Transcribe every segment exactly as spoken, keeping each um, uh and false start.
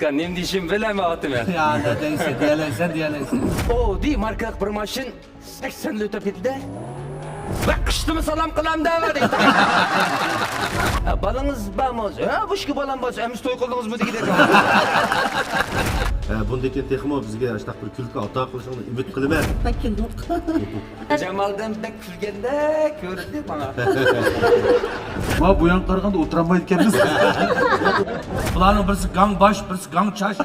نېمە دېيىشىمنى بىلەلمەيۋاتىمەن. يا، نە دەيسەن، دېيەلەيسەن، دېيەلەيسەن. ئودى ماركىلىق بىر ماشىنا سەكسەن لىتىر پېتىدە. ۋە قىشتىمۇ سالام قىلامدا دەيدۇ. بالىڭىز بارمۇ؟ ھە، بۇ ئىككى بالام بار. ئەمىسە توي قىلدىڭىزمۇ دېگۈدەك. ھە، بۇندىن كېيىن تېخىمۇ بىزگە ئاشۇنداق بىر كۈلكە ئاتا قىلىشىڭلارنى ئۈمىد قىلىمەن. بەك كۈلدۇق. جامالدىن بەك كۈلگەندەك كۆرۈندى ماڭا. ۋا، بۇ يانغا قارىغاندا ئولتۇرالمايدىكەنمىز. بۇلارنىڭ بىرسى گاڭ باش، بىرسى گاڭ چاچ.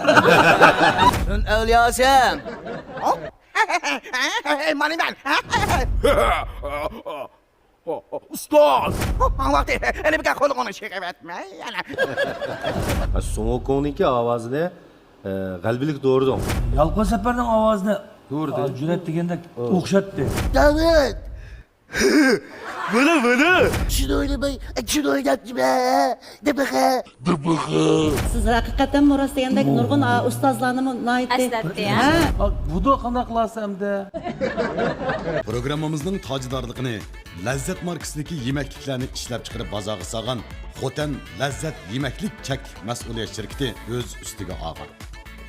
مەن ئەۋلىياسەن. مانا مەن. ئۇستاز! ئاڭلاقتى. ئەنە بىكار قولىغىنى چېقىۋەتمەي يەنە. سۇڭ ۋۇكۇڭنىڭكى ئاۋازىنى، ئە، غەلىبىلىك دورىدۇڭ. يالقۇن سەپەرنىڭ ئاۋازىنى دورىدى. جۈرئەت دېگەندەك ئوخشاتتى. داۋۇت! بولە، بولە! شۇنى ئويلىماي، شۇنى ئويلاپتىمەن. دىبىخە! دىبىخە! سىز ھەقىقەتەنمۇ راست دېگەندەك نۇرغۇن، ئا، ئۇستازلارنىمۇ ناھايىتى ئەسلەتتى، ھە؟ ھە؟ بۇدۇ قانداق قىلاسەن ئەمدى؟ پروگراممىمىزنىڭ تاجدارلىقىنى لەززەت ماركىسىدىكى يېمەك-ئىچمەكلەرنى ئىشلەپچىقىرىپ بازارغا سالغان خوتەن لەززەت يېمەكلىك چەكلىك مەسئۇلىيەت شىركىتى ئۆز ئۈستىگە ئالغان.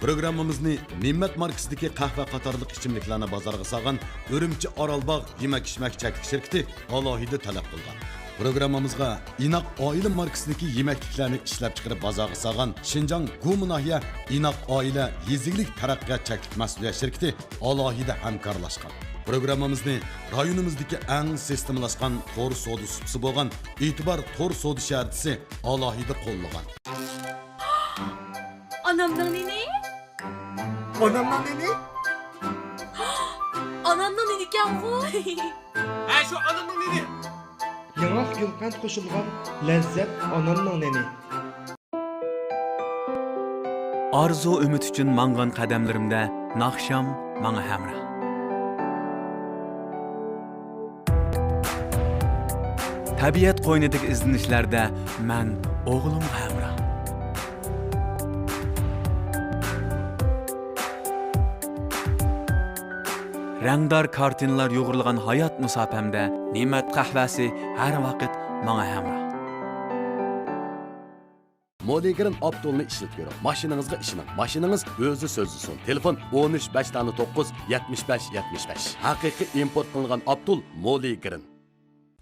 پروگراممىمىزنى نىممەت ماركىسىدىكى قەھۋە قاتارلىق ئىچىملىكلەرنى بازارغا سالغان ئۈرۈمچى ئارالباغ يېمەك-ئىچمەك چەكلىك شىركىتى ئالاھىدە تەلەپ قىلغان. پروگراممىمىزغا ئىناق ئائىلە ماركىسىدىكى يېمەكلىكلەرنى ئىشلەپچىقىرىپ بازارغا سالغان شىنجاڭ گۇما ناھىيە ئىناق ئائىلە يېزا ئىگىلىك تەرەققىيات چەكلىك مەسئۇلىيەت شىركىتى ئالاھىدە ھەمكارلاشقان. پروگراممىمىزنى رايونىمىزدىكى ئەڭ سىستېمىلاشقان تور سودا سۇپىسى بولغان ئېتىبار تور سودا شەھەرچىسى ئالاھىدە قوللىغان. ئانامنىڭ نېنى؟ ئانامنىڭ نېنى؟ ئانامنىڭ نېنى ئىكەنغۇ؟ ھە، شۇ ئانامنىڭ نېنى. ياڭاق گۈلقەنت قوشۇلغان لەززەت ئانامنىڭ نېنى. ئارزۇ ئۈمىد ئۈچۈن ماڭغان قەدەملىرىمدە ناخشام ماڭا ھەمراھ. تەبىئەت قوينىدىكى ئىزدىنىشلەردە مەن ئوغلۇمغا ھەمراھ. رەڭدار كارتىنىلار يۇغۇرۇلغان ھايات مۇساپەمدە نىمەت قەھۋەسى ھەر ۋاقىت ماڭا ھەمراھ. مولىگرىن ئاپتولنى ئىشلىتىپ كۆرۈڭ. ماشىنىڭىزغا ئىشىنىڭ. ماشىنىڭىز ئۆزى سۆزلىسۇن. تېلېفون: ئون ئۈچ، بەش سانى توققۇز، يەتمىش بەش، يەتمىش بەش. ھەقىقىي ئىمپورت قىلىنغان ئاپتول مولىگرىن.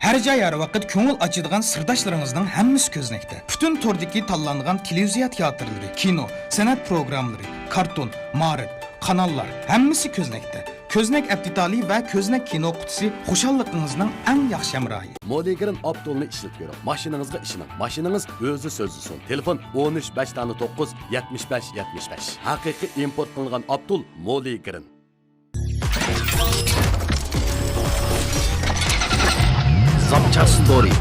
ھەر جاي، ھەر ۋاقىت كۆڭۈل ئاچىدىغان سىرداشلىرىڭىزنىڭ ھەممىسى كۆزنەكتە. پۈتۈن توردىكى تاللانغان تېلېۋىزىيە تىياتىرلىرى، كىنو، سەنئەت پروگراممىلىرى، كارتون، مائارىپ، قاناللار، ھەممىسى كۆزنەكتە. كۆزنەك ئەپ دېتالى ۋە كۆزنەك كىنو قۇتىسى خۇشاللىقىڭىزنىڭ ئەڭ ياخشى ھەمراھى. مولىگرىن ئاپتولنى ئىشلىتىپ كۆرۈڭ. ماشىنىڭىزغا ئىشىنىڭ. ماشىنىڭىز ئۆزى سۆزلىسۇن. تېلېفون: ئون ئۈچ، بەش سانى توققۇز، يەتمىش بەش، يەتمىش بەش. ھەقىقىي ئىمپورت قىلىنغان ئاپتول مولىگرىن. زاپچاس ستورى.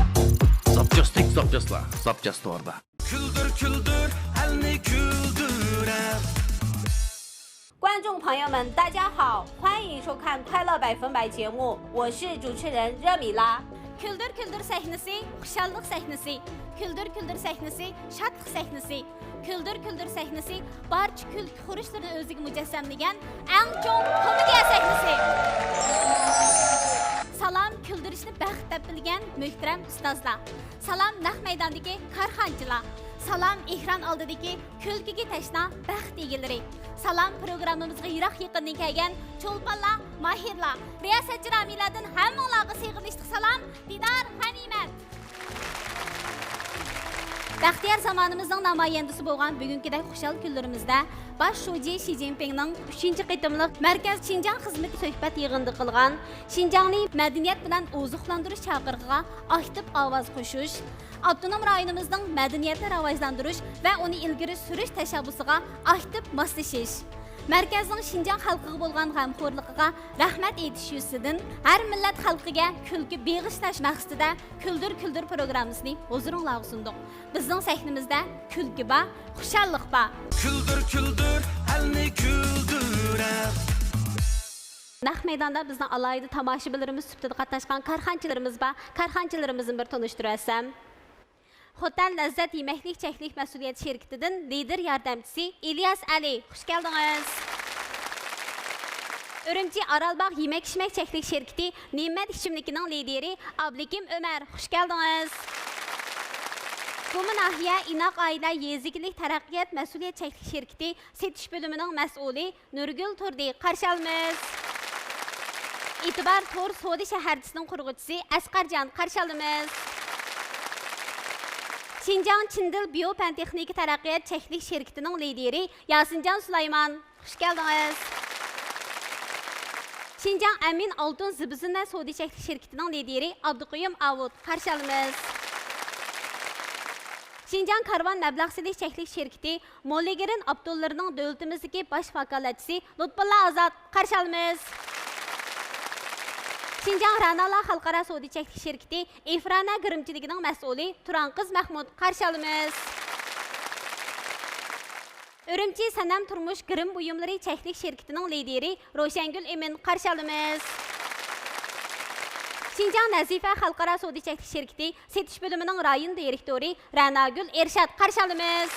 زاپچاستەك زاپچاسلار زاپچاس ستوردا. كۈلدۈر، كۈلدۈر، ئەلنى كۈلدۈرە. 观众朋友们，大家好，欢迎收看《快乐百分百》节目，我是主持人热米拉。كۈلدۈر، كۈلدۈر سەھنىسى، خۇشاللىق سەھنىسى. كۈلدۈر، كۈلدۈر سەھنىسى، شادلىق سەھنىسى. كۈلدۈر، كۈلدۈر سەھنىسى، بارچە كۈلكە خۇرۇچلىرىنى ئۆزىگە مۇجەسسەملىگەن ئەڭ چوڭ كومېدىيە سەھنىسى. سالام، كۈلدۈرۈشنى بەخت دەپ بىلگەن مۆھتەرەم ئۇستازلار. سالام، نەق مەيداندىكى كارخانىچىلار. سالام، ئېكران ئالدىدىكى كۈلكىگە تەشنا بەخت ئىگىلىرى. سالام، پروگراممىمىزغا يىراق يېقىندىن كەلگەن چولپانلار، ماھىرلار، رىياسەتچى رامىلەدىن ھەممىڭلارغا سېغىنىشلىق سالام، دىدار غەنىيمەت. بەختىيار زامانىمىزنىڭ نامايەندىسى بولغان بۈگۈنكىدەك خۇشال كۈنلىرىمىزدە باش شۇجى شى جىنپىڭنىڭ ئۈچىنچى قېتىملىق مەركەز شىنجاڭ خىزمىتى سۆھبەت يىغىنىدا قىلغان شىنجاڭنى مەدەنىيەت بىلەن ئوزۇقلاندۇرۇش چاقىرىقىغا ئاكتىپ ئاۋاز قوشۇش، ئاپتونوم رايونىمىزنىڭ مەدەنىيەتنى راۋاجلاندۇرۇش ۋە ئۇنى ئىلگىرى سۈرۈش تەشەببۇسىغا ئاكتىپ ماسلىشىش، مەركەزنىڭ شىنجاڭ خەلقىگە بولغان غەمخورلۇقىغا رەھمەت ئېيتىش يۈزىسىدىن، ھەر مىللەت خەلقىگە كۈلكە بېغىشلاش مەقسىتىدە كۈلدۈر كۈلدۈر پروگراممىسىنى ھۇزۇرۇڭلارغا سۇندۇق. بىزنىڭ سەھنىمىزدە كۈلكە بار، خۇشاللىق بار. كۈلدۈر، كۈلدۈر، ئەلنى كۈلدۈرە. نەق مەيداندا بىزنىڭ ئالاھىدە تاماشىبىنلىرىمىز سۈپىتىدە قاتناشقان كارخانىچىلىرىمىز بار. كارخانىچىلىرىمىزنى بىر تونۇشتۇرۇۋەتسەم. خوتەن لەززەت يېمەكلىك چەكلىك مەسئۇلىيەت شىركىتىدىن لىدىر ياردەمچىسى ئىلياس ئەلى، خۇش كەلدىڭىز! ئۈرۈمچى ئارالباغ يېمەك-ئىچمەك چەكلىك شىركىتى نىممەت ئىچىملىكىنىڭ لىدىرى ئابلىكىم ئۆمەر، خۇش كەلدىڭىز! گۇما ناھىيە ئىناق ئائىلە يېزا ئىگىلىك تەرەققىيات مەسئۇلىيەت چەكلىك شىركىتى سېتىش بۆلۈمىنىڭ مەسئۇلى نۇرگۈل تۇردى، قارشى ئالىمىز. ئېتىبار تور سودا شەھەرچىسىنىڭ قۇرغۇچىسى ئەسقەرجان، قارشى ئالىمىز. شىنجاڭ چىندىل بىيو پەن تېخنىكا تەرەققىيات چەكلىك شىركىتىنىڭ لىدىرى ياسىنجان سۇلايمان، خۇش كەلدىڭىز. شىنجاڭ ئەمىن ئالتۇن زىبۇزىننە سودا چەكلىك شىركىتىنىڭ لىدىرى ئابدۇقېيۇم ئاۋۇت، قارشى ئالىمىز. شىنجاڭ كارۋان مەبلەغ سېلىش چەكلىك شىركىتى موللىگرىن ئاپتوللىرىنىڭ دۆلىتىمىزدىكى باش ۋاكالەتچىسى لۇتپۇللا ئازاد، قارشى ئالىمىز. شىنجاڭ رەنالا خەلقئارا سودا چەكلىك شىركىتى ئىفرانە گىرىمچىلىكىنىڭ مەسئۇلى تۇرانقىز مەخمۇت، قارشى ئالىمىز. ئۈرۈمچى سەنەم تۇرمۇش گىرىم بۇيۇملىرى چەكلىك شىركىتىنىڭ لىدىرى روشەنگۈل ئىمىن، قارشى ئالىمىز. شىنجاڭ نەزىپە خەلقئارا سودا چەكلىك شىركىتى سېتىش بۆلۈمىنىڭ رايون دىرېكتورى رەناگۈل ئېرشات، قارشى ئالىمىز.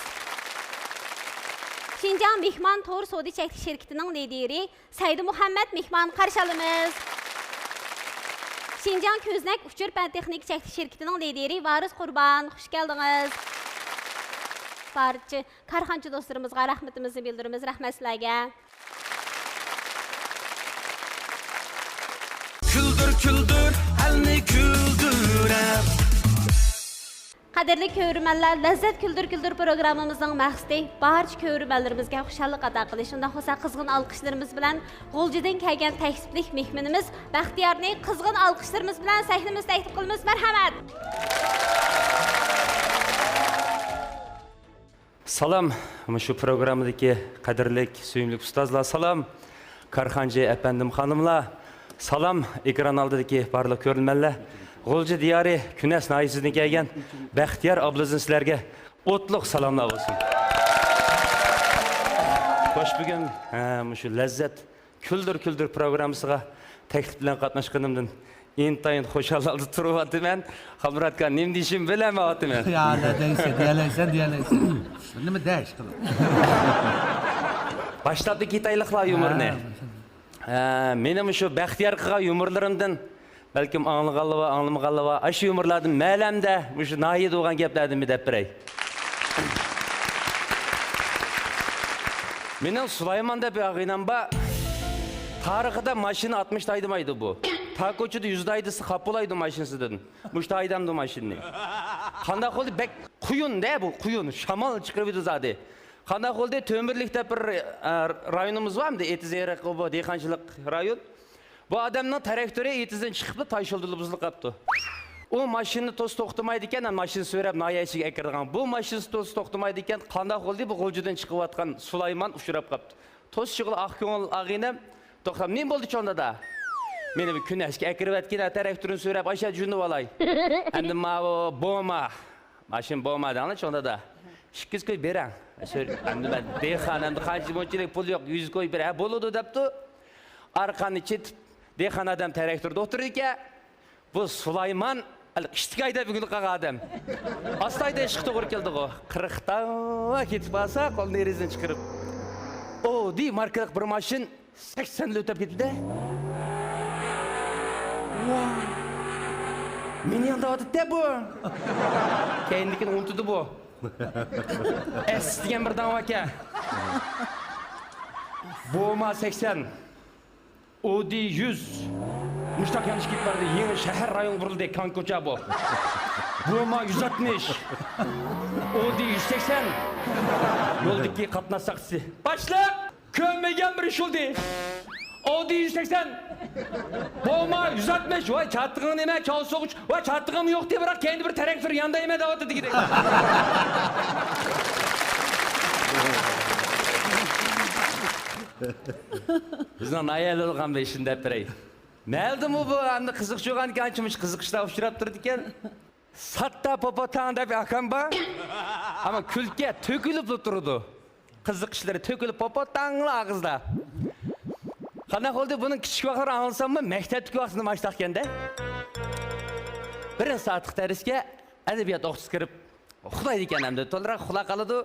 شىنجاڭ مېھمان تور سودا چەكلىك شىركىتىنىڭ لىدىرى سەيدىمۇھەممەت مېھمان، قارشى ئالىمىز. شىنجاڭ كۆزنەك ئۇچۇر پەن تېخنىكا چەكلىك شىركىتىنىڭ لىدىرى ۋارىس قۇربان، خۇش كەلدىڭىز. بارچە كارخانىچى دوستلىرىمىزغا رەھمىتىمىزنى بىلدۈرىمىز. رەھمەت سىلەرگە. كۈلدۈر، كۈلدۈر، ئەلنى كۈلدۈرەر. قەدىرلىك كۆرۈرمەنلەر، لەززەت كۈلدۈر كۈلدۈر پروگراممىمىزنىڭ مەقسىتى بارچە كۆرۈرمەنلىرىمىزگە خۇشاللىق ئاتا قىلىش. شۇنداق بولسا، قىزغىن ئالقىشلىرىمىز بىلەن غۇلجىدىن كەلگەن تەكلىپلىك مېھمىنىمىز بەختىيارنى قىزغىن ئالقىشلىرىمىز بىلەن سەھنىمىزگە تەكلىپ قىلىمىز. مەرھەمەت! سالام، مۇشۇ پروگراممىدىكى قەدىرلىك، سۆيۈملۈك ئۇستازلار، سالام، كارخانىچى ئەپەندىم، خانىملار، سالام، ئېكران ئالدىدىكى بارلىق كۆرۈرمەنلەر. غۇلجا دىيارى كۈنەس ناھىيەسىدىن كەلگەن بەختىيار ئابلىزدىن سىلەرگە ئوتلۇق سالاملار بولسۇن. خوش، بۈگۈن، ھە، مۇشۇ لەززەت كۈلدۈر كۈلدۈر پروگراممىسىغا تەكلىپ بىلەن قاتناشقىنىمدىن ئىنتايىن خۇشال ھالدا تۇرۇۋاتىمەن. خامراتكا، نېمە دېيىشىمنى بىلەلمەيۋاتىمەن. يا، دەيسەن، دېيەلەيسەن، دېيەلەيسەن. نېمە دەش قىلىپ. باشلاپلا كېتەيلىقلا يۇمۇرنى. ھە، مېنىڭ مۇشۇ بەختىيار قىلغان يۇمۇرلىرىمدىن بەلكىم ئاڭلىغانلار بار، ئاڭلىمىغانلار بار. ئاشۇ يۇمۇرلاردىن مەلەمدە مۇشۇ ناھىيەدە بولغان گەپلەردىنمۇ دەپ بېرەي. مېنىڭ سۇلايمان دەپ بىر ئاغىنەم بار. تارىخىدا ماشىنا ئاتمىشتا ھەيدىمەيدۇ بۇ. تا كوچىدا يۈزدە ھەيدىسە خاپا بولايدۇ ماشىنىسىدىن. مۇشتا ھەيدەمدۇ ماشىنىنى. قانداق بولدى؟ بەك قۇيۇن-دە بۇ، قۇيۇن. شامال چىقىرىۋېتىدۇ زادى. قانداق بولدى؟ تۆمۈرلۈك دەپ بىر، ئە، رايونىمىز بار ئەمدى، ئېتىز ئېرىقى بۇ، دېھقانچىلىق رايون. بۇ ئادەمنىڭ تراكتورى ئېتىزدىن چىقىپلا تاش يولدا بۇزۇلۇپ قاپتۇ. ئۇ ماشىنىنى توسا توختىمايدىكەن، ماشىنا سۆرەپ ناھىيە ئىچىگە ئەكىرىدىغان. بۇ ماشىنىسى توسا توختىمايدىكەن، قانداق بولدى؟ بۇ غۇلجىدىن چىقىۋاتقان سۇلايمان ئۇچراپ قاپتۇ. توسا ئىشىغىلا ئاق كۆڭۈل ئاغىنەم، توختام، نېمە بولدى چوڭ دادا؟ مېنى بىر كۈنەشكە ئەكىرىۋەتكىن، تراكتورنى سۆرەپ ئاشۇ يەردە جۈنۈپ ئالاي. ئەمدى ماۋۇ بوما. ماشىنا بوما دەڭلار چوڭ دادا. ئىككى يۈز كوي بېرەڭ. ئەمدى مەن دېھقان، ئەمدى قانچە مۇنچىلىك پۇل يوق، يۈز كوي بېرە، ھە، بولىدۇ دەپتۇ. ئارقاننى چېتىپ، دېھقان ئادەم تراكتوردا ئولتۇرىدىكەن. بۇ سۇلايمان، ھېلىقى ئىشتىك ھەيدەپ ئۆگىنىپ قالغان ئادەم. ئاستا ھەيدەشكە توغرا كېلىدىغۇ. قىرىقتا كېتىپ قالسا، قولىنى دېرىزىدىن چىقىرىپ. ئودى ماركىلىق بىر ماشىنا سەكسەنلا ئۆتۈپ كېتىدۇ. ۋاي. مېنى يانداۋاتىدۇ بۇ. كەينىدىكىنى ئۇنتۇدى بۇ. ئەس دېگەن بىر داڭ باركەن. بوما سەكسەن. ئودى يۈز. مۇشتاق يانىشىپ كېتىپ بارىدۇ. يېڭى شەھەر رايونغا بۇرۇلدى. كاڭكوچا بۇ. بوما يۈز ئاتمىش. ئودى يۈز سەكسەن. يولدىكى قاتناش ساقچىسى. باشلىق! كۆرمىگەن بىر ئىش بولدى. ئودى يۈز سەكسەن. بوما يۈز ئاتمىش. ۋاي، چاتىقىڭ نېمە؟ چاۋ سوغۇچ. ۋاي، چاتىقىم يوق دېدى، بىراق كەينىدە بىر تراكتور ياندايمەن دەۋاتىدۇ دېگۈدەك. بىزنىڭ ناھىيەلىك بولغان بىر ئىشنى دەپ بېرەي. مەلۇم بۇ، ئەمدى قىزىقچى بولغاندىكىن ئانچە مۇنچە قىزىق ئىشلار ئۇچراپ تۇرىدىكەن. ساتتا پوپوتاڭ دەپ ئاكام بار. ئەمما كۈلكە تۆكۈلۈپلا تۇرىدۇ. قىزىق ئىشلىرى تۆكۈلۈپ پوپوتاڭلا ئاغزىدا. قانداق بولدى؟ بۇنىڭ كىچىك ۋاقىتلىرى ئاڭلىساممۇ، مەكتەپتىكى ۋاقتىدا ماشۇنداقكەن-دە. بىرىنچى سائەتلىك دەرسكە ئەدەبىيات ئوقۇتقۇچىسى كىرىپ ئۇخلايدىكەن ئەمدى. تولىراق ئۇخلاپ قالىدۇ.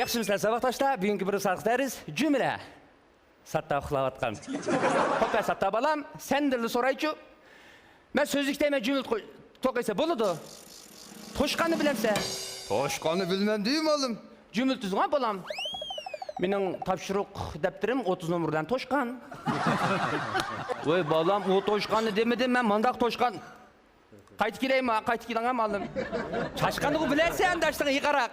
ياخشىمۇسىلەر ساۋاقداشلار؟ بۈگۈنكى بىرىنچى سائەتلىك دەرس جۈملە. ساتتا ئۇخلاۋاتقان. خوپ، ساتتا بالام، سەندىنلا سورايچۇ. مەن سۆزلۈك دەيمەن، جۈملە توقۇيسەن، بولىدۇ. توشقاننى بىلەمسەن؟ توشقاننى بىلمەمدۇ مالىم؟ جۈملە تۈزۈڭ بالام. مېنىڭ تاپشۇرۇق دەپتىرىم ئوتتۇز نومۇر بىلەن توشقان. ۋاي بالام، ئۇ توشقاننى دېمىدىم مەن، مانداق توشقان. قايتا كېلەيمۇ؟ قايتا كېلىڭە مالىم. چاشقاننىغۇ بىلەرسەن داشتىڭ يىقاراق.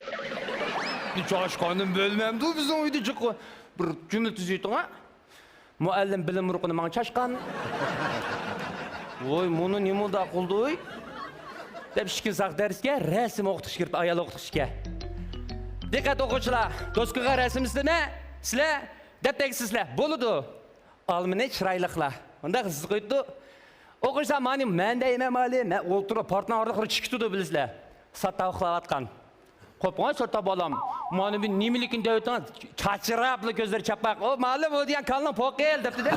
چاشقاننى بىلمەمدۇ بىزنىڭ ئۆيدە جىققۇ. بىر جۈملە تۈزۈۋېتىڭە. مۇئەللىم بىلىم ئۇرۇقىنى ماڭا چاشقان. ۋوي، مۇنۇ نېمە ئۇنداق قىلدى ۋوي؟ دەپ ئىككىنچى ساق دەرسكە رەسىم ئوقۇتقۇچى كىردى، ئايال ئوقۇتقۇچى ئىكەن. دىققەت ئوقۇغۇچىلار، دوسكىغا رەسىم سىلەر، سىلەر دەپ تەگسىزلەر. بولىدۇ. ئالمىنى چىرايلىقلار. مۇنداق سىزىپ قويۇپتۇ. ئوقۇغۇچىلار، مانا مەن دەيمەن مالىم، مەن ئولتۇرۇپ پارتنىڭ ئارىلىقىدا چىقىتىدۇ بىلىسىلەر. ساتا ئۇخلاۋاتقان. قوپقان ساتا بالام. مانا بۇ نېمىلىكىنى دەۋېتىڭ، چاچىراپلا كۆزلىرى چاپماق. ئۇ مالىم ئۇ دېگەن كالىنىڭ پوقى دەپتۇ-دە.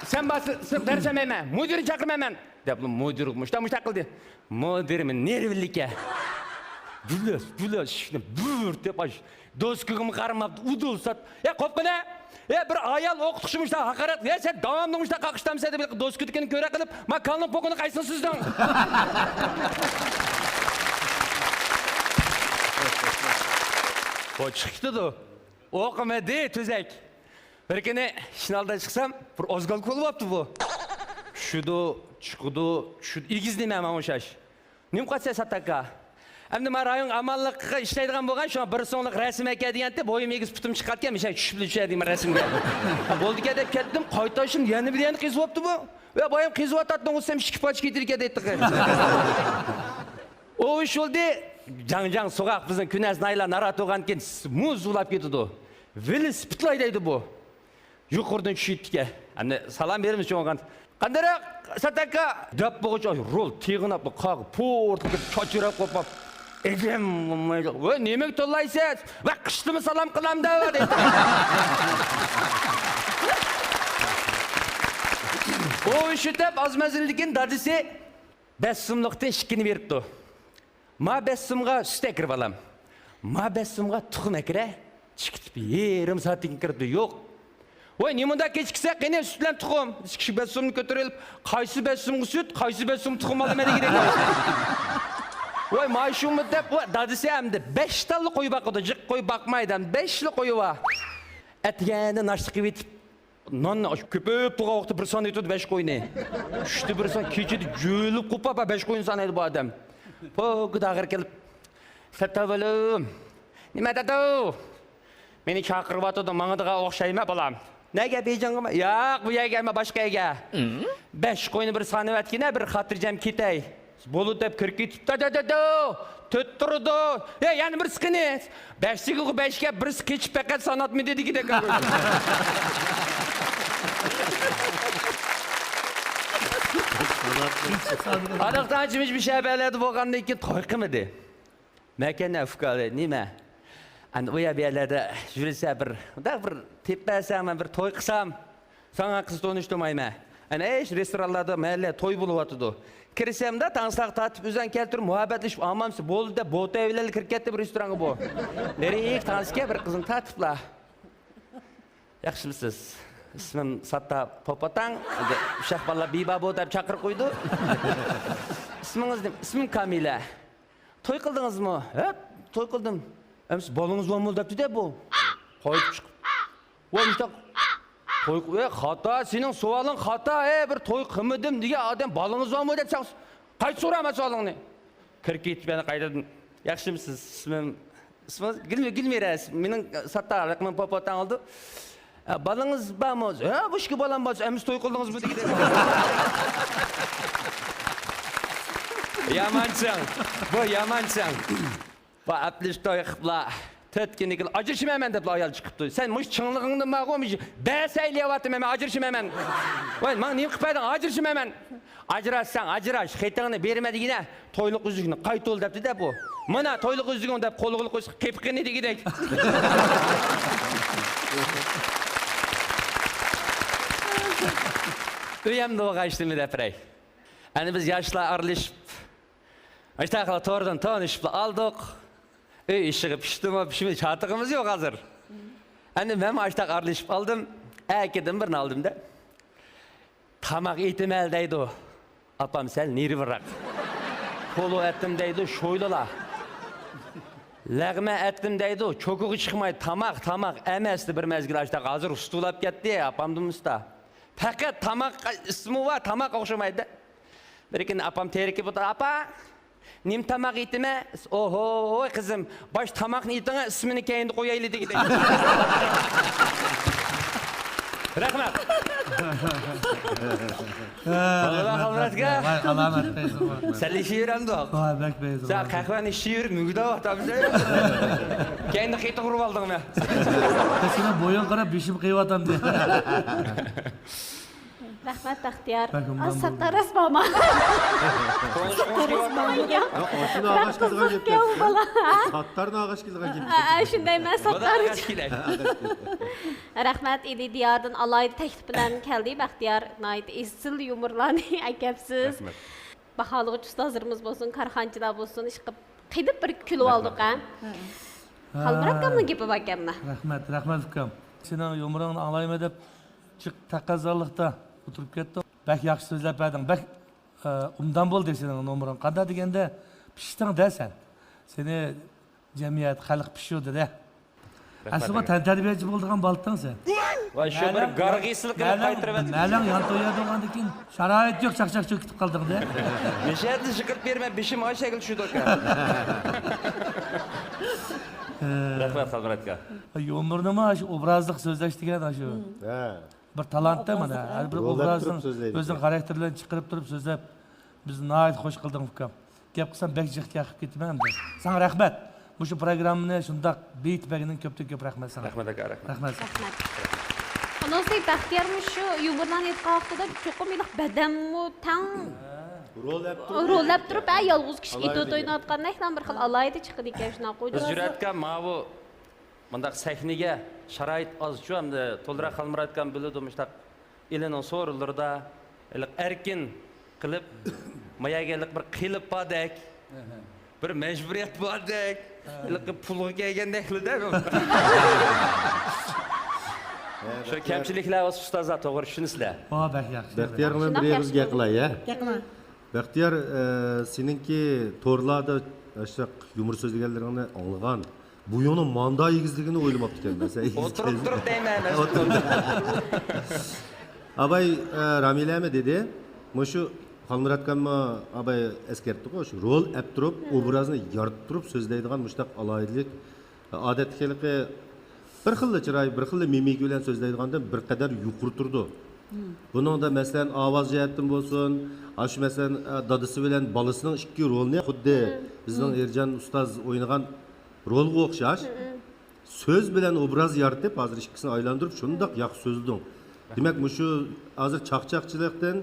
سەن بار، سىز دەرس بەرمەيمەن. مۇدىرنى چاقىرمايمەن دەپ مۇدىر مۇشتا مۇشتا قىلدى. مۇدىرمۇ نېرۋىلىكە. بۇلۇس، بۇلۇس، ئىشىكنى بۇر دەپ ئاچ. دوسكىغىمۇ قارىماپتۇ، ئۇدۇل سات. يا قوپقىنە! يا بىر ئايال ئوقۇتقۇچى مۇشتا ھاقارەت. يا سەن داۋاملىق مۇشتا قاقىشتامسەن دەپ دوسكىدىكىنى كۆرە قىلىپ، ما كالىنىڭ پوقىنى قايسىڭ سىزنىڭ؟ بۇ چىقىپ كېتىدۇ. ئوقۇمىدى تۈزەك. بىر كۈنى ئىشنى ئالدىدا چىقسام، بىر ئازگالكا بولۇۋاپتۇ بۇ. چۈشىدۇ، چىقىدۇ، چۈشىدۇ. ئېگىز نېمە ماڭا ئوخشاش. نېمە قىلىسەن ساتاكا؟ ئەمدى ما رايون ئامانلىققا ئىشلەيدىغان بولغان، شۇڭا بىر سوملۇق رەسىم ئەكەل دېگەنتى، بويۇم ئېگىز پۇتۇم چىقاتكەن، مىشە چۈشۈپلا چۈشەي دېمە رەسىمگە. بولدىكەن دەپ كەتتىم، قايتىشىم يەنە بىر يەرنى قېزىۋاپتۇ بۇ. ۋە بايام قېزىۋاتاتتىڭ ئۇ سەن ئىككى پارچە كېتىدىكەن دەيتتى. ئۇ ئىش بولدى. جاڭ جاڭ سوغاق بىزنىڭ كۈنەس نايلار نارا تۇرغانكىن مۇز زۇۋلاپ كېتىدۇ. ۋېلىسىپىتلا ھەيدەيدۇ بۇ. يۇقىرىدىن چۈشۈپ كېتىدىكەن. ئەمدى سالام بېرىمىز چوڭغان. قانداق ساتاكا؟ دەپ بولغۇچە رول تىغىناپلا قاغا پورتلىقىپ چاچىراپ قوپاپ. ئېدەم بولمايدۇ. ۋە نېمىگە تىللايسىز؟ ۋە قىشتىمۇ سالام قىلامدا دەيدۇ. ئۇ ئىشى دەپ ئاز مەزگىلدىن كېيىن دادىسى بەش سوملۇقتىن ئىككىنى بېرىپتۇ. ما بەش سومغا سۈت ئەكىرىپ ئالام. ما بەش سومغا تۇخۇم ئەكىرە. چىقىتىپ يېرىم سائەتتىن كېيىن كىرىپتۇ. يوق. ۋاي، نېمە مۇنداق كېچىكىسەن؟ قېنى سۈت بىلەن تۇخۇم؟ ئىككى كىشى بەش سومنى كۆتۈرۈپ، قايسى بەش سومغا سۈت، قايسى بەش سومغا تۇخۇم ئالىمەن دېگىنى. ۋاي، ماي شۇمۇ دەپ، ۋاي، دادىسى ئەمدى بەش تاللا قوي باقىدۇ. جىق قوي باقمايدۇ، ئەمدى بەشلا قويى بار. ئەتىگەندە ناشتا قىلىۋېتىپ، ناننى ئاشۇ كۆپۈپ تۇرغان ۋاقىتتا بىر سانايتتى بەش قوينى. چۈشتە بىر سان، كېچىدە جۆلۈپ قوپاپ بەش قوينى سانايدۇ بۇ ئادەم. پوكىدا ئاخىرى كېلىپ، سەتتاۋۇلۇم، نېمە داداۋ؟ مېنى چاقىرىۋاتىدۇ، ماڭىدىغان ئوخشايمەن بالام. نەگە بېيجىڭغىمۇ؟ ياق، بۇ يەرگە ئەمما باشقا يەرگە. بەش قوينى بىر سانىۋەتكىنە، بىر خاتىرجەم كېتەي. بولىدۇ دەپ كىرىپ كېتىپتۇ، داداۋ، تۆت تۇرىدۇ. ھە، يەنە بىرسى قېنى؟ بەشلىكىگە بەشكە بىرسى قېچىپ پەقەت ساناتمىدى دېگۈدەك. ئاداقتا ئانچە مۇنچە مۇشۇ يەرلەردە بولغاندىن كېيىن توي قىلمىدى. مەكەن ئۇكا نېمە؟ ئەنە ئۇ يەر بۇ يەرلەردە يۈرسە بىر، مۇنداق بىر تېپىپ بەرسەڭ، مەن بىر توي قىلسام. ساڭا قىز تونۇشتۇرمايمەن. ئەنە ھېچ رېستورانلاردا مەھەللە توي بولۇۋاتىدۇ. كىرسەمدە تانسىلارغا تارتىپ ئۆزۈڭ كەلتۈرۈپ مۇھەببەتلىشىپ ئالمامسىز؟ بولدى دەپ بوتەي بىلەن كىرىپ كەتتى بىر رېستورانغا بۇ. نېرى تانسىكەن بىر قىزنى تارتىپلا. ياخشىمۇسىز؟ ئىسمىم ساتتا پوپاتاڭ. ئۇششاق بالىلار بىبا بۇ دەپ چاقىرىپ قويىدۇ. ئىسمىڭىز نېمە؟ ئىسمىم كامىلە. توي قىلدىڭىزمۇ؟ ھە، توي قىلدىم. ئەمىسە بالىڭىز بارمۇ دەپتۇ-دە بۇ. قايتىپ چىقىپ. ۋاي مۇشتاق. توي، ئە، خاتا، سېنىڭ سوئالىڭ خاتا. ئە، بىر توي قىلمىدىم دېگەن ئادەم بالىڭىز بارمۇ دەپ ساڭا. قايتا سورا مانا سوئالىڭنى. كىرىپ كېتىپ يەنە قايتىدىن. ياخشىمۇسىز؟ ئىسمىم، ئىسمىڭىز گۈلمىرە. مېنىڭ ساتتا رەقىمىم پوپاتاڭ بولدى. ئە، بالىڭىز بارمۇ؟ ھە، بۇ ئىككى بالام بار. ئەمىسە توي قىلدىڭىزمۇ دېگۈدەك. يامانچىڭ. بۇ يامانچىڭ. بۇ ئەپلىش توي قىپلا. تۆت كۈندىن كېيىن ئاجرىشىمەن دەپلا ئايال چىقىپتۇ. سەن مۇشۇ چىڭلىقىڭدىن بارغۇ، مۇشۇ بەسەيلىۋاتىمەن، مەن ئاجرىشىمەن. ۋاي، ماڭا نېمە قىلىپ بەردىڭ؟ ئاجرىشىمەن. ئاجراشساڭ ئاجراش، خېتىڭنى بېرىمەن دېگىنە، تويلۇق ئۈزۈكنى قايتۇل دەپتۇ-دە بۇ. مانا تويلۇق ئۈزۈكۈڭ دەپ قولىغا قويسا قېپىقىنى دېگۈدەك. ئۆيەمدە بولغان ئىشنى دەپ بېرەي. ئەنە بىز ياشلار ئارىلىشىپ، ئاشتاقلا توردىن تونۇشۇپلا ئالدۇق. ئۆي ئىشىغا پىشتىمۇ، پىشمىدى، چاتىقىمىز يوق ھازىر. ئەنە مەنمۇ ئاشتاق ئارىلىشىپ ئالدىم. ئەكىدىم بىرنى ئالدىم-دە. تاماق ئېتىمەن دەيدۇ. ئاپام سەل نېرۋىراق. پولۇ ئەتتىم دەيدۇ، شويلىلا. لەغمەن ئەتتىم دەيدۇ، چوكىغا چىقماي، تاماق، تاماق ئەمەستى بىر مەزگىل ئاشتاق. ھازىر ئۇستىلاپ كەتتى، ئاپامدىن ئۇستا. پەقەت تاماق ئىسمى بار، تاماق ئوخشىمايدۇ. بىر كۈنى ئاپام تېرىكىپ ئولتۇرۇپ، «ئاپا، نېمە تاماق ئېتىمەن؟» «ئوھوي، قىزىم، باش تاماقنى ئېتىڭە، ئىسمىنى كەينىدە قويايلى» دېگىدەك. رەھمەت. بالىلار، خالمۇرات ئاكا. ۋاي، ئالامەت پەيزى بار. سەن ئىچىۋېرەمدۇق؟ ۋاي، بەك پەيزى بار. سەن قەھۋەنى ئىچىۋېرىپ مۈگدەۋاتامسەن. كەينىدە قېتىق ئۇرۇپ ئالدىڭ مەن. سېنىڭ بويۇڭغا قاراپ بېشىم قېيىۋاتامدۇ. رەھمەت، بەختىيار. بەك ئوبدان بولدى. ساتتار راست بارما؟ ساتتار راست بارما؟ ياق، ئاشۇنى ئاغاش كېلىدىغان گەپ. ساتتارنى ئاغاش كېلىدىغان گەپ. شۇندايمەن، ساتتار. رەھمەت، ئىلى دىياردىن ئالاھىدە تەكلىپ بىلەن كەلدى. بەختىيار، ناھايىتى ئېسىل يۇمۇرلارنى ئەكەپسىز. رەھمەت. باھالىغۇچى ئۇستازلىرىمىز بولسۇن، كارخانىچىلار بولسۇن، ئىشقىلىپ قېلىپ بىر كۈلۈۋالدۇق، ھە. خالمۇرات ئاكامنىڭ گېپى باركەنلا. رەھمەت، رەھمەت ئۇكام. سېنىڭ يۇمۇرۇڭنى ئاڭلايمەن دەپ جىق تەقەززالىقتا ئولتۇرۇپ كەتتىم. بەك ياخشى سۆزلەپ بەردىڭ. بەك ئوبدان بولدى سېنىڭ نومۇرۇڭ. قانداق دېگەندە، پىشتىڭ-دە سەن. سېنى جەمئىيەت، خەلق پىشۇردى-دە. ئەسلىمۇ تەنتەربىيەچى بولىدىغان بالىتىڭ سەن. ۋاي، شۇ بىر گارغىسىل قىلىپ قايتۇرۇۋەتتى. مەلەڭ يانتۇ يەردە بولغاندىن كېيىن شارائىت يوق، چاقچاقچى بولۇپ كېتىپ قالدىڭ-دە. نەشەدە شىقىرتىپ بېرىمەن، بېشىم ئاشەگىل چۈشىدۇ ئاكا. رەھمەت، خالمۇرات ئاكا. يۇمۇرنىمۇ شۇ ئوبرازلىق سۆزلەش دېگەن شۇ. ھە. بىر تالانت-تە مانا. ھەر بىر ئوبرازنىڭ ئۆزىنىڭ خاراكتېرلىرىنى چىقىرىپ تۇرۇپ سۆزلەپ، بىزنى ناھايىتى خوش قىلدىڭ، ئۇكام. گەپ قىلسام بەك جىق گەپ قىلىپ كېتىمەن ئەمدى. ساڭا رەھمەت. مۇشۇ پروگراممىنى شۇنداق بېيىتىپ بەرگىنىڭ كۆپتىن كۆپ رەھمەت ساڭا. رەھمەت ئاكا، رەھمەت. رەھمەت. رەھمەت. ئۇنىڭ ئۈستىگە بەختىيارمۇ شۇ يۇمۇرلارنى ئېيتقان ۋاقتىدا چوقۇم ھېلىقى بەدەنمۇ تەڭ رول ئەپ تۇرۇپ، رول ئەپ تۇرۇپ، ھە، يالغۇز كىشىلىك ئېتيۇد ئويناۋاتقاندەكلا بىر خىل ئالاھىدە چىقىدىكەن، شۇنداق. بىز جۈرئەتكە ماۋۇ مۇنداق سەھنىگە شارائىت ئازچۇ، ئەمدى تولىراق خالمۇرات ئاكام بىلىدۇ، مۇشۇنداق ئىلىنىڭ سورۇنلىرىدا ھېلىقى ئەركىن قىلىپ، ما يەرگە ھېلىقى بىر قېلىپ باردەك، بىر مەجبۇرىيەت باردەك، ھېلىقى پۇلغا كەلگەندەكلا-دە. شۇ كەمچىلىكلەر بولسا ئۇستازلار توغرا چۈشىنىسىلەر. ۋا، بەك ياخشى. بەختىيارغا مەن بىر ئېغىز گەپ قىلاي، ھە؟ گەپ قىلىڭ. بەختىيار، ئە، سېنىڭكى تورلاردا ئاشۇنداق يۇمۇر سۆزلىگەنلىرىڭنى ئاڭلىغان، بويۇڭنىڭ ماندا ئېگىزلىكىنى ئويلىماپتىكەن مەن. سەن ئېگىز ئولتۇرۇپ تۇرۇپ دەيمەن، مەن ئولتۇرۇپ. ئاباي، ئە، رامىلەمۇ دېدى، مۇشۇ خالمۇرات ئاكاممۇ ئاباي ئەسكەرتتىغۇ، شۇ رول ئەپ تۇرۇپ، ئوبرازنى يارىتىپ تۇرۇپ سۆزلەيدىغان مۇشۇنداق ئالاھىدىلىك. ئادەتتىكى ھېلىقى بىر خىللا چىراي، بىر خىللا مىمىكا بىلەن سۆزلەيدىغاندىن بىر قەدەر يۇقىرى تۇرىدۇ. بۇنىڭدا، مەسىلەن، ئاۋاز جەھەتتىن بولسۇن، ئاشۇ، مەسىلەن، دادىسى بىلەن بالىسىنىڭ ئىككى رولىنى خۇددى بىزنىڭ ئېرجان ئۇستاز ئوينىغان رولغا ئوخشاش سۆز بىلەن ئوبراز يارىتىپ، ھازىر ئىككىسىنى ئايلاندۇرۇپ شۇنداق ياخشى سۆزلىدىڭ. دېمەك، مۇشۇ ھازىر چاقچاقچىلىقتىن،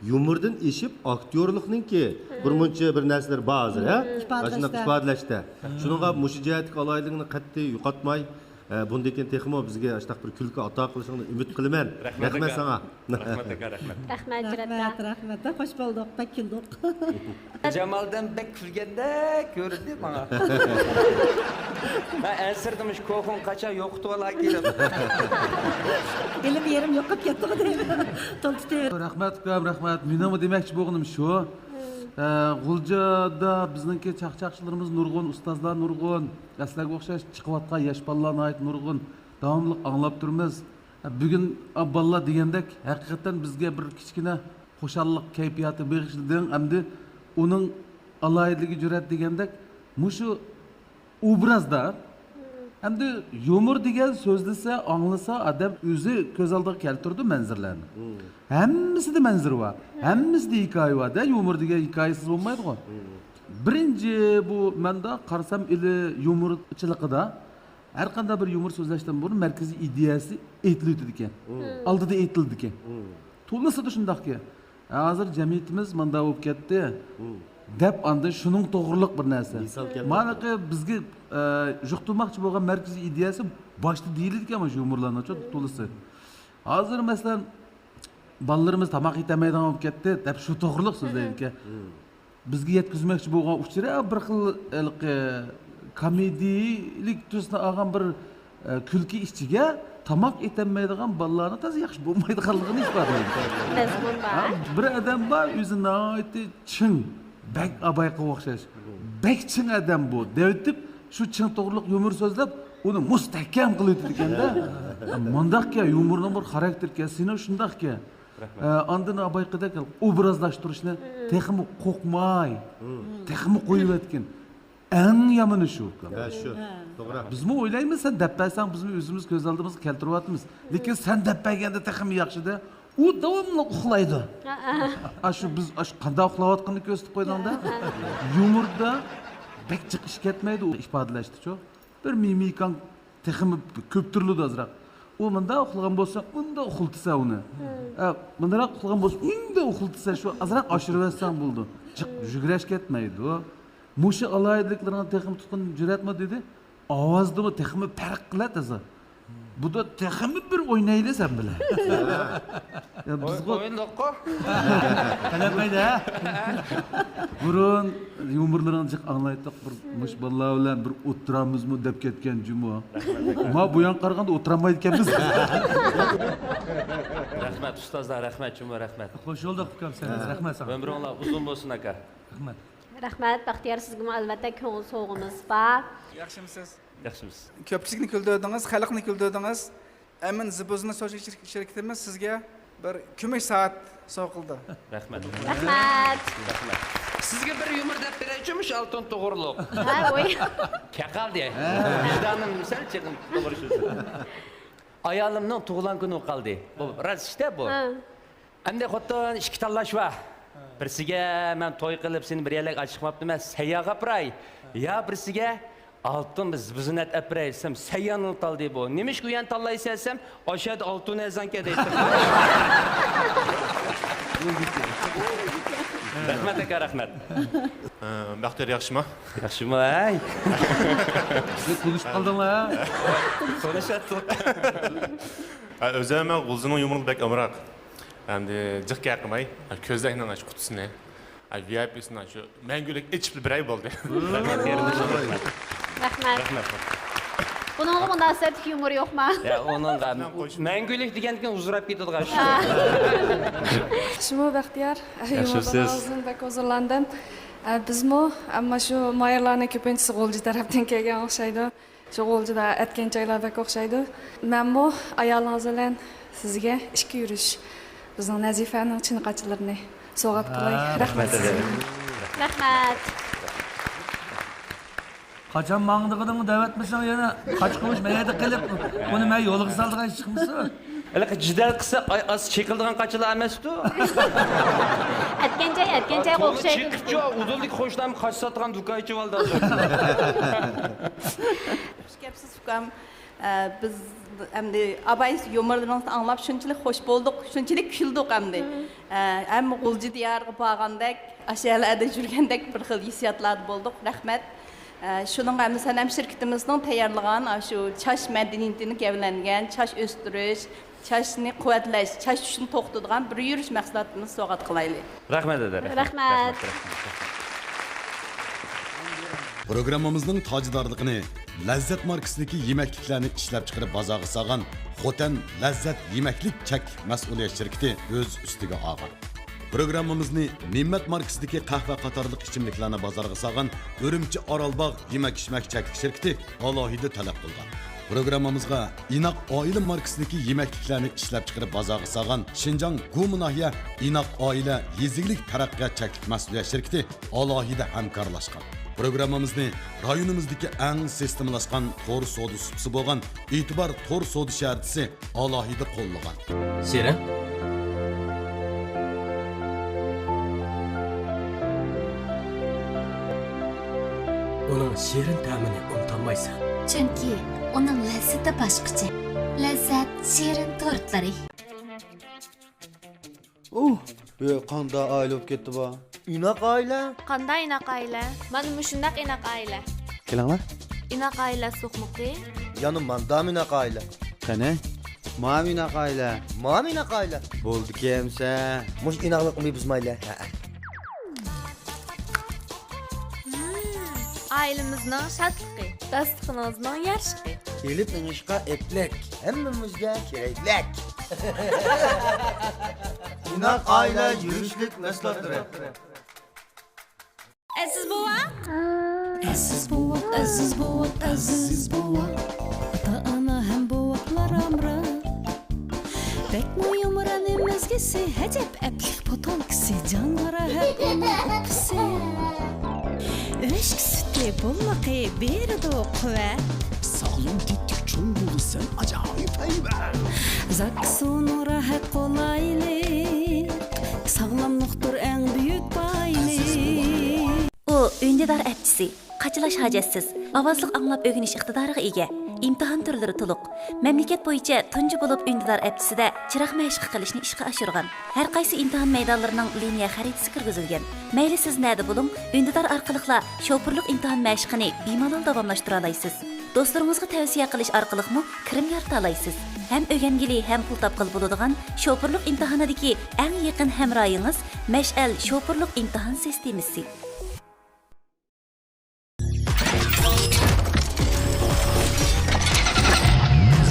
يۇمۇردىن ئېشىپ، ئاكتيورلۇقنىڭكى بىر مۇنچە بىر نەرسىلىرى بار ھازىر، ھە؟ ئاشۇنداق ئىپادىلەشتە. شۇنىڭغا مۇشۇ جەھەتتىكى ئالاھىدىلىكىنى قەتئىي يوقاتماي، ئە، بۇندىن كېيىن تېخىمۇ بىزگە ئاشۇنداق بىر كۈلكە ئاتا قىلىشىڭنى ئۈمىد قىلىمەن. رەھمەت ساڭا. رەھمەت ئاكا، رەھمەت. رەھمەت، رەھمەت، رەھمەت. خوش بولدۇق، بەك كۈلدۇق. جامالدىن بەك كۈلگەندەك كۆرۈندى ماڭا. مەن ئەنسىرىدىم، شۇ كوخۇن قاچان يوقىتىۋالاي كېلىپ. ئىلىم يېرىم يوقاپ كەتتىغۇ دەيمەن. توختىتىۋېرىڭ. رەھمەت ئۇكام، رەھمەت. مېنىڭمۇ دېمەكچى بولغىنىم شۇ. ئە، غۇلجىدا بىزنىڭكى چاقچاقچىلىرىمىز نۇرغۇن، ئۇستازلار نۇرغۇن، سىلەرگە ئوخشاش چىقىۋاتقان ياش بالىلار ناھايىتى نۇرغۇن. داۋاملىق ئاڭلاپ تۇرىمىز. بۈگۈن بالىلار دېگەندەك ھەقىقەتەن بىزگە بىر كىچىككىنە خۇشاللىق كەيپىياتى بېغىشلىدىڭ. ئەمدى ئۇنىڭ ئالاھىدىلىكى جۈرئەت دېگەندەك مۇشۇ ئوبرازدا. ئەمدى يۇمۇر دېگەن سۆزلىسە، ئاڭلىسا ئادەم ئۆزى كۆز ئالدىغا كەلتۈرىدۇ مەنزىرىلەرنى. ھەممىسىدە مەنزىرە بار، ھەممىسىدە ھېكايە بار-دە، يۇمۇر دېگەن ھېكايىسىز بولمايدىغۇ. بىرىنچى، بۇ مەندە قارىسام ئىلى يۇمۇرچىلىقىدا ھەر قانداق بىر يۇمۇر سۆزلەشتىن بۇرۇن مەركىزىي ئىدىيەسى ئېيتىلىۋېتىدىكەن. ئالدىدا ئېيتىلىدىكەن. تولىسىدا شۇنداقكەن. ھازىر جەمئىيىتىمىز مانداق بولۇپ كەتتى دەپ ئاندىن شۇنىڭ توغرىلىق بىر نەرسە. مانا بىزگە، ئە، يۇقتۇرماقچى بولغان مەركىزىي ئىدىيەسى باشتا دېيىلىدىكەن مانا شۇ يۇمۇرلارنىڭ تولىسى. ھازىر مەسىلەن، بالىلىرىمىز تاماق يېتەلمەيدىغان بولۇپ كەتتى دەپ شۇ توغرىلىق سۆزلەيدىكەن. بىزگە يەتكۈزمەكچى بولغان ئۇچۇرى بىر خىل ھېلىقى كومېدىيىلىك تۈسنى ئالغان بىر، ئە، كۈلكە ئىچىگە تاماق ئېتەلمەيدىغان بالىلارنىڭ تازا ياخشى بولمايدىغانلىقىنى ئىپادىلەيدۇ. مەزمۇن بار. ھە، بىر ئادەم بار، ئۆزى ناھايىتى چىڭ، بەك ئابايقىغا ئوخشاش. بەك چىڭ ئادەم بۇ دەۋېتىپ، شۇ چىڭ توغرىلىق يۇمۇر سۆزلەپ، ئۇنى مۇستەھكەم قىلىۋېتىدىكەن-دە. مۇنداقكەن، يۇمۇردىڭ بىر خاراكتېركەن، سېنىڭ شۇنداقكەن. ئە، ئاندىن ئابايقىدەك ئوبرازلاشتۇرۇشنى تېخىمۇ قورقماي، تېخىمۇ قويۇۋەتكىن. ئەڭ يامىنى شۇ. ھە، شۇ. توغرا. بىزمۇ ئويلايمىز، سەن دەپ بەرسەڭ، بىزمۇ ئۆزىمىز كۆز ئالدىمىزغا كەلتۈرۈۋاتىمىز. لېكىن سەن دەپ بەرگەندە تېخىمۇ ياخشىدا، ئۇ داۋاملىق ئۇخلايدۇ. ھە، ھە. ئاشۇ بىز ئاشۇ قانداق ئۇخلاۋاتقىنىنى كۆرسىتىپ قويدۇڭ-دە. ھە، ھە. يۇمۇردا بەك جىق ئىش كەتمەيدۇ ئۇ ئىپادىلەشتىچۇ. بىر مىمىكاڭ تېخىمۇ كۆپ تۇرۇلىدۇ ئازراق. ئۇ مۇنداق ئۇخلىغان بولسا، ئۇنداق ئۇخلىتىسەن ئۇنى. ھە، مۇنداق ئۇخلىغان بولسا، ئۇنداق ئۇخلىتىسەن، شۇ ئازراق ئاشۇرۇۋەتسەڭ بولىدۇ. جىق يۈگرەش كەتمەيدۇ. مۇشۇ ئالاھىدىلىكلىرىڭنى تېخىمۇ تۇتقىنى جۈرئەتمۇ دېدى. ئاۋازدىمۇ تېخىمۇ پەرق قىلە تازا. بۇدا تېخىمۇ بىر ئوينايلى سەن بىلەن. يا، بىزغۇ ئوينىدۇققۇ. قەلەمەيدە. بۇرۇن يۇمۇرلىرىڭنى جىق ئاڭلايتتۇق. بىر مۇشۇ بالىلار بىلەن بىر ئولتۇرامىزمۇ دەپ كەتكەن جۇمۇ. ما بۇيان قارىغاندا ئولتۇرالمايدىكەنمىز. رەھمەت ئۇستازلار، رەھمەت جۇمۇ، رەھمەت. خوش بولدۇق ئۇكام سەن. رەھمەت ساڭا. ئۆمرۈڭلار ئۇزۇن بولسۇن ئاكا. رەھمەت. رەھمەت، بەختىيار، سىزگىمۇ ئەلۋەتتە كۆڭۈل سوۋغىمىز بار. ياخشىمۇسىز؟ ياخشىمىز. كۆپچىلىكنى كۈلدۈردىڭىز، خەلقنى كۈلدۈردىڭىز. ئەمىن زىبۇزنى سوشا شىر-، شىركىتىمىز سىزگە بىر كۈمۈش سائەت سوۋغا قىلدى. رەھمەت. رەھمەت. رەھمەت. سىزگە بىر يۇمۇر دەپ بېرەيچۇ، مۇشۇ ئالتۇن توغرۇلۇق. ھە، ۋوي. كەقەلدى. ۋىجدانىم سەل چېقىن توغرا سۆزلىدى. ئايالىمنىڭ تۇغۇلغان كۈنى قالدى. بۇ راست ئىشتە بۇ. ھە. ئەمدى خوتۇن ئىككى تاللاش بار. بىرسىگە مەن توي قىلىپ سېنى بىر يەرلەرگە ئاچىقماپتىمەن، سەييارغا ئاپىراي. يا بىرسىگە ئالتۇن بىر زىبۇزىنەت ئاپىراي دېسەم، سەييارنى تالدى بۇ. نېمىشقا ئۇ يەرنى تاللايسەن دېسەم، ئاشۇ يەردە ئالتۇن ئەرزانكەن دەيتتى. رەھمەت ئاكا، رەھمەت. ئە، بەختىيار ياخشىما؟ ياخشىما، ھەي؟ تونۇشۇپ قالدىڭلار ھە؟ تونۇشاتتۇق. ئە، ئۆزۈم مەن غۇلجىنىڭ يۇمۇرىغا بەك ئامراق. ئەمدى جىق گەپ قىلماي، كۆزنەكنىڭ شۇ قۇتىسىنى، ۋىئايپىسىنى شۇ مەڭگۈلۈك ئېچىپ بېرەي بولدى. رەھمەت. رەھمەت. بۇنىڭغا مۇناسىۋەتلىك يۇمۇر يوقما؟ يا، ئۇنىڭغا مەڭگۈلۈك دېگەندىكىن ھۇزۇراپ كېتىدىغان شۇ. ياخشىمۇ بەختىيار؟ يۇمۇرلىرىڭىزدىن بەك ھۇزۇرلاندىم. ئە، بىزمۇ، ئەمما شۇ ماھىرلارنىڭ كۆپىنچىسى غۇلجا تەرەپتىن كەلگەن ئوخشايدۇ. شۇ غۇلجىدا ئەتكەن چايلار بەك ئوخشايدۇ. مەنمۇ ئايالىڭىز بىلەن سىزگە ئىككى يۈرۈش بىزنىڭ نەزىپەنىڭ چىنىقاچىلىرىنى سوۋغات قىلاي. ھە، رەھمەت سىزگە. رەھمەت. قاچان ماڭىدىغىنىڭنى دەۋەتمىسەڭ يەنە قاچا قومۇش مەيەردە قېلىپ، ئۇنى مەن يولغا سالىدىغان ئىش چىقمىسۇن. ھېلىقى جېدەل قىلسا، ئاي، ئاز چېقىلىدىغان قاچىلار ئەمەستۇ. ئەتكەن چاي، ئەتكەن چايغا ئوخشايدۇ. چېقىپچۇ، ئۇدۇلدىكى قوشنام قاچا ساتىدىغان دۇكان ئېچىۋالدى ھازىر. خۇش كەپسىز، ئۇكام. ئە، بىز ئەمدى ئاباي يۇمۇرلىرىڭىزنى ئاڭلاپ شۇنچىلىك خۇش بولدۇق، شۇنچىلىك كۈلدۇق ئەمدى. ئە، ھەم غۇلجا دىيارىغا بارغاندەك، ئاشۇ يەرلەردە يۈرگەندەك بىر خىل ھېسسىياتلاردا بولدۇق. رەھمەت. ئە، شۇنىڭغا ئەمدى سەنەم شىركىتىمىزنىڭ تەييارلىغان ئاشۇ چاچ مەدەنىيىتىنى گەۋدىلەنگەن، چاچ ئۆستۈرۈش، چاچنى قۇۋۋەتلەش، چاچ چۈشۈشنى توختىتىدىغان بىر يۈرۈش مەھسۇلاتىمىزنى سوۋغات قىلايلى. رەھمەت، ھەدە، رەھمەت. رەھمەت. پروگراممىمىزنىڭ تاجدارلىقىنى لەززەت ماركىسىدىكى يېمەكلىكلەرنى ئىشلەپچىقىرىپ بازارغا سالغان خوتەن لەززەت يېمەكلىك چەكلىك مەسئۇلىيەت شىركىتى ئۆز ئۈستىگە ئالغان. پروگراممىمىزنى نىممەت ماركىسىدىكى قەھۋە قاتارلىق ئىچىملىكلەرنى بازارغا سالغان ئۈرۈمچى ئارالباغ يېمەك-ئىچمەك چەكلىك شىركىتى ئالاھىدە تەلەپ قىلغان. پروگراممىمىزغا ئىناق ئائىلە ماركىسىدىكى يېمەكلىكلەرنى ئىشلەپچىقىرىپ بازارغا سالغان شىنجاڭ گۇما ناھىيە ئىناق ئائىلە يېزا ئىگىلىك تەرەققىيات چەكلىك مەسئۇلىيەت شىركىتى ئالاھىدە ھەمكارلاشقان. پروگراممىمىزنى رايونىمىزدىكى ئەڭ سىستېمىلاشقان تور سودا سۇپىسى بولغان ئېتىبار تور سودا شەھەرچىسى ئالاھىدە قوللىغان. سېرىن. ئۇنىڭ شېرىن تەمىنى ئۇنتالمايسەن. چۈنكى ئۇنىڭ لەززىتى باشقىچە. لەززەت شېرىن تورتلىرى. ئۇھ، بۇ قانداق ئائىلە بولۇپ كەتتى بۇ؟ ئىناق ئائىلە. قانداق ئىناق ئائىلە؟ مانا مۇشۇنداق ئىناق ئائىلە. كېلىڭلار. ئىناق ئائىلە سوقمىقى. يەنە ماندامۇ ئىناق ئائىلە؟ قېنى؟ مامۇ ئىناق ئائىلە. مامۇ ئىناق ئائىلە. بولدىكى ئەمسە. مۇشۇ ئىناقلىقنى بۇزمايلى. ھەئە. ئائىلىمىزنىڭ شادلىقى، داستىخىنىڭىزنىڭ يارىشىقى. ئېلىپ مېڭىشقا ئەپلىك، ھەممىمىزگە كېرەكلىك. ئىناق ئائىلە يۈرۈشلۈك مەھسۇلاتلىرى. ئەزىز بوۋاق. ئەزىز بوۋاق، ئەزىز بوۋاق، ئەزىز بوۋاق. ئاتا-ئانا ھەم بوۋاقلار ئامراق. بەكمۇ يۇمران مەزگىسى، ئەجەب ئەپلىك پوتولكىسى، جانغا راھەت ئۇنىڭ ئۇپىسى. ئۆچكە سۈتى بولمىقى بېرىدۇ قۇۋۋەت. ساغلام تېتىك چوڭ بولىسەن ئاجايىپ ھەيۋەت. زاكىسۇنىڭ راھەت قولايلىق، ساغلاملىقتۇر ئەڭ بۈيۈك بايلىق. ئۇ ئۈندىدار ئەپچىسى. قاچىلاش ھاجەتسىز، ئاۋازلىق ئاڭلاپ ئۆگىنىش ئىقتىدارىغا ئىگە، ئىمتىھان تۈرلىرى تولۇق، مەملىكەت بويىچە تۇنجى بولۇپ ئۈندىدار ئەپچىسىدە چىراغ مەشىقى قىلىشنى ئىشقا ئاشۇرغان. ھەر قايسى ئىمتىھان مەيدانلىرىنىڭ لىنىيە خەرىتىسى كىرگۈزۈلگەن. مەيلى سىز نەدە بولۇڭ، ئۈندىدار ئارقىلىقلا شوپۇرلۇق ئىمتىھان مەشىقىنى بىمالال داۋاملاشتۇرالايسىز. دوستلىرىڭىزغا تەۋسىيە قىلىش ئارقىلىقمۇ كىرىم يارىتالايسىز. ھەم ئۆگەنگىلى، ھەم پۇل تاپقىلى بولىدىغان شوپۇرلۇق ئىمتىھانىدىكى ئەڭ يېقىن ھەمراھىڭىز مەشئەل شوپۇرلۇق ئىمتىھان سىستېمىسى.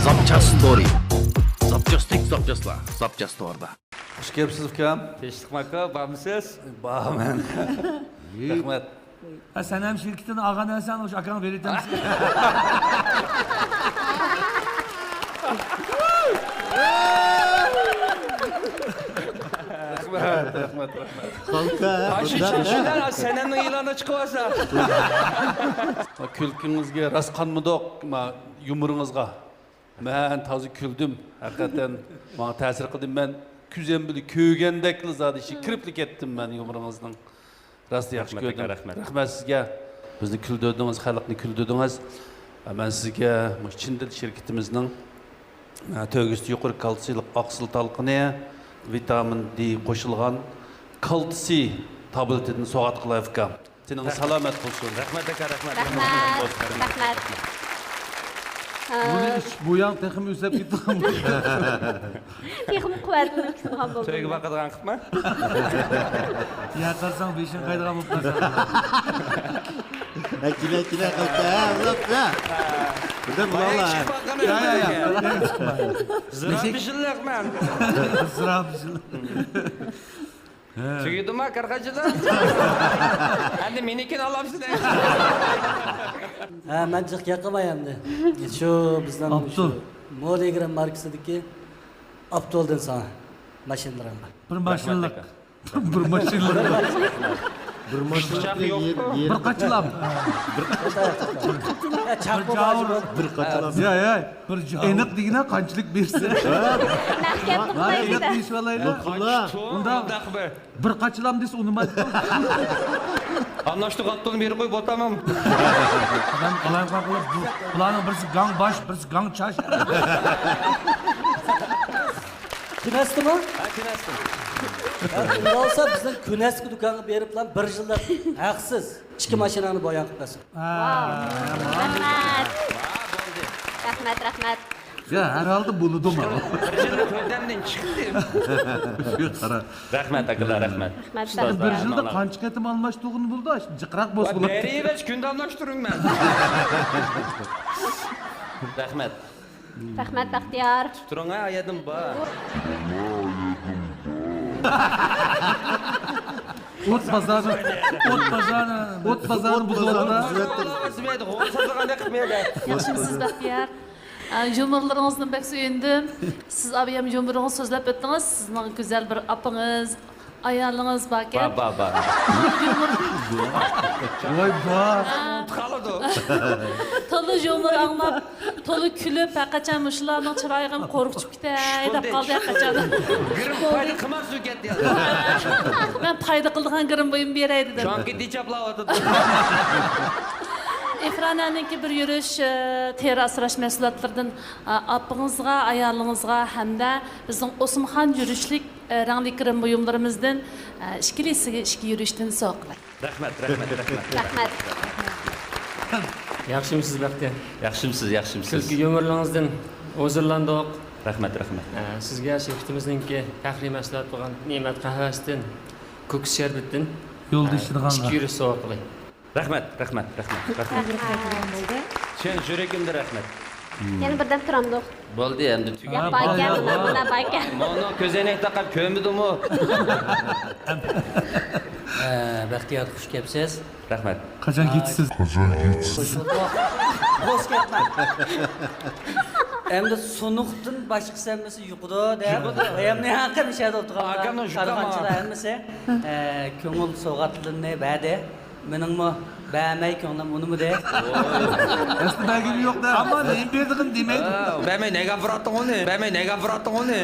زاپچاس ستورى. زاپچاستەك زاپچاسلار زاپچاس توردا. خۇش كەپسىز ئۇكام. تىنچلىقمۇ ئاكا، بارمۇسىز؟ بارمەن. رەھمەت. ھە، سەنئەم شىركىتىنى ئالغان ئەسەن، ئوشۇ ئاكاڭ بېرىتەمسەن؟ رەھمەت، رەھمەت، رەھمەت. قالكا، قايسى بۇنداق چىقىشىدىن سەنئەمنىڭ ئېلانى چىقىۋالسا. كۈلكىڭىزگە راست قانمىدۇق، ما، يۇمۇرىڭىزغا. مەن تازا كۈلدۈم. ھەقىقەتەن ماڭا تەسىر قىلدى. مەن كۆزۈم بىلەن كۆرگەندەكلا زادى ئىچىگە كىرىپلا كەتتىم مەن يۇمۇرىڭىزنىڭ. راست ياخشى رەھمەت كۆردۈم. ئاكا، رەھمەت. رەھمەت سىزگە. بىزنى كۈلدۈردىڭىز، خەلقنى كۈلدۈردىڭىز. مەن سىزگە مۇشۇ چىن دىل شىركىتىمىزنىڭ، ئە، تۆگىسىدە يۇقىرى كالتسىيلىق ئاقسىل تالقىنى، ۋىتامىن دې قوشۇلغان كالتسىي تابلېتىدىن سوۋغات قىلاي، ئۇكام. تېنىڭىز سالامەت بولسۇن. رەھمەت ئاكا، رەھمەت. رەھمەت، رەھمەت. بۇنى ئىچىپ بۇ ياڭ تېخىمۇ ئۆسۈپ كېتىدىغان بولدى. تېخىمۇ قۇۋۋەتلىنىپ كېتىدىغان بولدى. تۆگە باقىدىغان قىپما؟ يا قارىساڭ بېشىڭ قايىدىغان بولۇپ قالسا. ھە، كېلە، كېلە، قىلسا، ھە، ئۇزاتسا. بىردەم بۇلاڭلار. يا، يا، يا. زىرا بىشىللىق مەن. زىرا بىشىللىق. تۈگىدىما كارخانىچىلار؟ ئەمدى مېنىڭكىنى ئالامسىز دەيمەن. ھە، مەن جىق گەپ قىلماي ئەمدى. شۇ بىزنىڭ ئاپتول. شۇ مولىگرام ماركىسىدىكى ئاپتولدىن ساڭا ماشىنىلىرىڭغا. بىر ماشىنىلىق. بىر ماشىنىلىق. بىر ماشىنىلىق. بىر قاچىلام. بىر قاچىلام. بىر جاۋۇر. بىر قاچىلام. يا، يا. بىر جاۋۇر. ئېنىق دېگىنە قانچىلىك بېرسە. مەھكەم. ئېنىق دېيىشىۋالايلى. ئۇنداق. بىر قاچىلام دېسە ئۇنىمايدۇ. ئالماشتۇرۇپ ئاپتولنى بېرىپ قويۇپ ئولتۇرامەن. ئادەم قالايمىقان قىلىپ، بۇ، بۇلارنىڭ بىرسى گاڭ باش، بىرسى گاڭ چاچ. كۈنەستىمۇ؟ ھە، كۈنەستىم. ھە، ئۇنداق بولسا بىزنىڭ كۈنەسكى دۇكانغا بېرىپلا بىر يىللىق ھەقسىز ئىككى ماشىناڭنى بايان قىلىپ بەرسۇن. ھە. رەھمەت. رەھمەت، رەھمەت. يا، ھەر ھالدا بولىدۇ ماۋۇ. بىر يىلنى تۆتەمدىن چىقتىم. قارا. رەھمەت، ئاكىلار، رەھمەت. رەھمەت، ئۇستازلار، بىر يىلدا قانچە قېتىم ئالماشتۇرغىلى بولىدۇ؟ ئاشۇ جىقراق بولسا بولۇپتۇ. بېرىۋەرسە كۈندە ئالماشتۇرىمەن. رەھمەت. رەھمەت، بەختىيار. تۇرۇڭ، ھە، ئايەتىم بار. ئوت بازارى، ئوت بازارى، ئوت بازارى بۇزۇۋاتىدۇ. ياخشىمۇسىز، بەختىيار؟ ئە، يۇمۇرلىرىڭىزدىن بەك سۆيۈندۈم. سىز ئابىيام يۇمۇرىڭىز سۆزلەپ ئۆتتىڭىز. سىزنىڭ گۈزەل بىر ئاپىڭىز، ئايالىڭىز باركەن. بار، بار، بار. يۇمۇر. ۋاي، بار. تولا يۇمۇر ئاڭلاپ، تولا كۈلۈپ، ھەرقاچان مۇشۇلارنىڭ چىرايىغا قورقۇپ كېتەي دەپ قالدى ھەرقاچان. گىرىم پايدا قىلماس ئۆكەت يا. مەن پايدا قىلىدىغان گىرىم بۇيۇمنى بېرەي دېدىم. چاڭكى دىچاپلاۋاتىدۇ. ئىفرانەنىڭكى بىر يۈرۈش، ئە، تېرە ئاسراش مەھسۇلاتلىرىدىن، ئە، ئاپىڭىزغا، ئايالىڭىزغا ھەمدە بىزنىڭ ئوسمىخان يۈرۈشلۈك، ئە، رەڭلىك گىرىم بۇيۇملىرىمىزدىن، ئە، ئىككىلىسىگە ئىككى يۈرۈشتىن سوۋغا قىلاي. رەھمەت، رەھمەت، رەھمەت. رەھمەت. ياخشىمۇسىز، بەختىيار؟ ياخشىمۇسىز، ياخشىمۇسىز؟ كۈلكە يۇمۇرلىرىڭىزدىن ھۇزۇرلاندۇق. رەھمەت، رەھمەت. ئە، سىزگە شىركىتىمىزنىڭكى پەخرىي مەھسۇلاتى بولغان نېمەت قەھۋەسىدىن، كوكۇس شەربىتىدىن، يولدا ئە، ئىچىدىغانغا ئىككى يۈرۈش سوۋغا قىلاي. رەھمەت، رەھمەت، رەھمەت، رەھمەت. چىن يۈرىكىمدىن رەھمەت. يەنە بىردەم تۇرامدۇق؟ بولدى، ئەمدى تۈگىدى. ياق، باركەن، مانا، مانا باركەن. مانا كۆزەينەك تاقاپ كۆرمىدىمۇ؟ ئە، بەختىيار، خۇش كەپسىز. رەھمەت. قاچان كېتىسىز؟ قاچان كېتىسىز؟ بوش كەتمەڭ. ئەمدى سۇنۇقتىن باشقىسى ھەممىسى يۇقىدۇ دەپ، يۇقىدۇ. بايامنى ھەققى مىشەدە ئولتۇرغان ئاكامنىڭ يۇقىدۇ. كارخانىچىلار ھەممىسى، ئە، كۆڭۈل سوۋغاتلىرىنى بەردى. مېنىڭمۇ بەرمەي كۆڭلۈم ئۇنىمىدى. ئەسلى بەرگىنى يوق دە، ئەمما نېمە بېرىدىغىنى دېمەيدۇ. ھە، بەرمەي نەگە ئاپىراتتىڭ ئۇنى؟ بەرمەي نەگە ئاپىراتتىڭ ئۇنى؟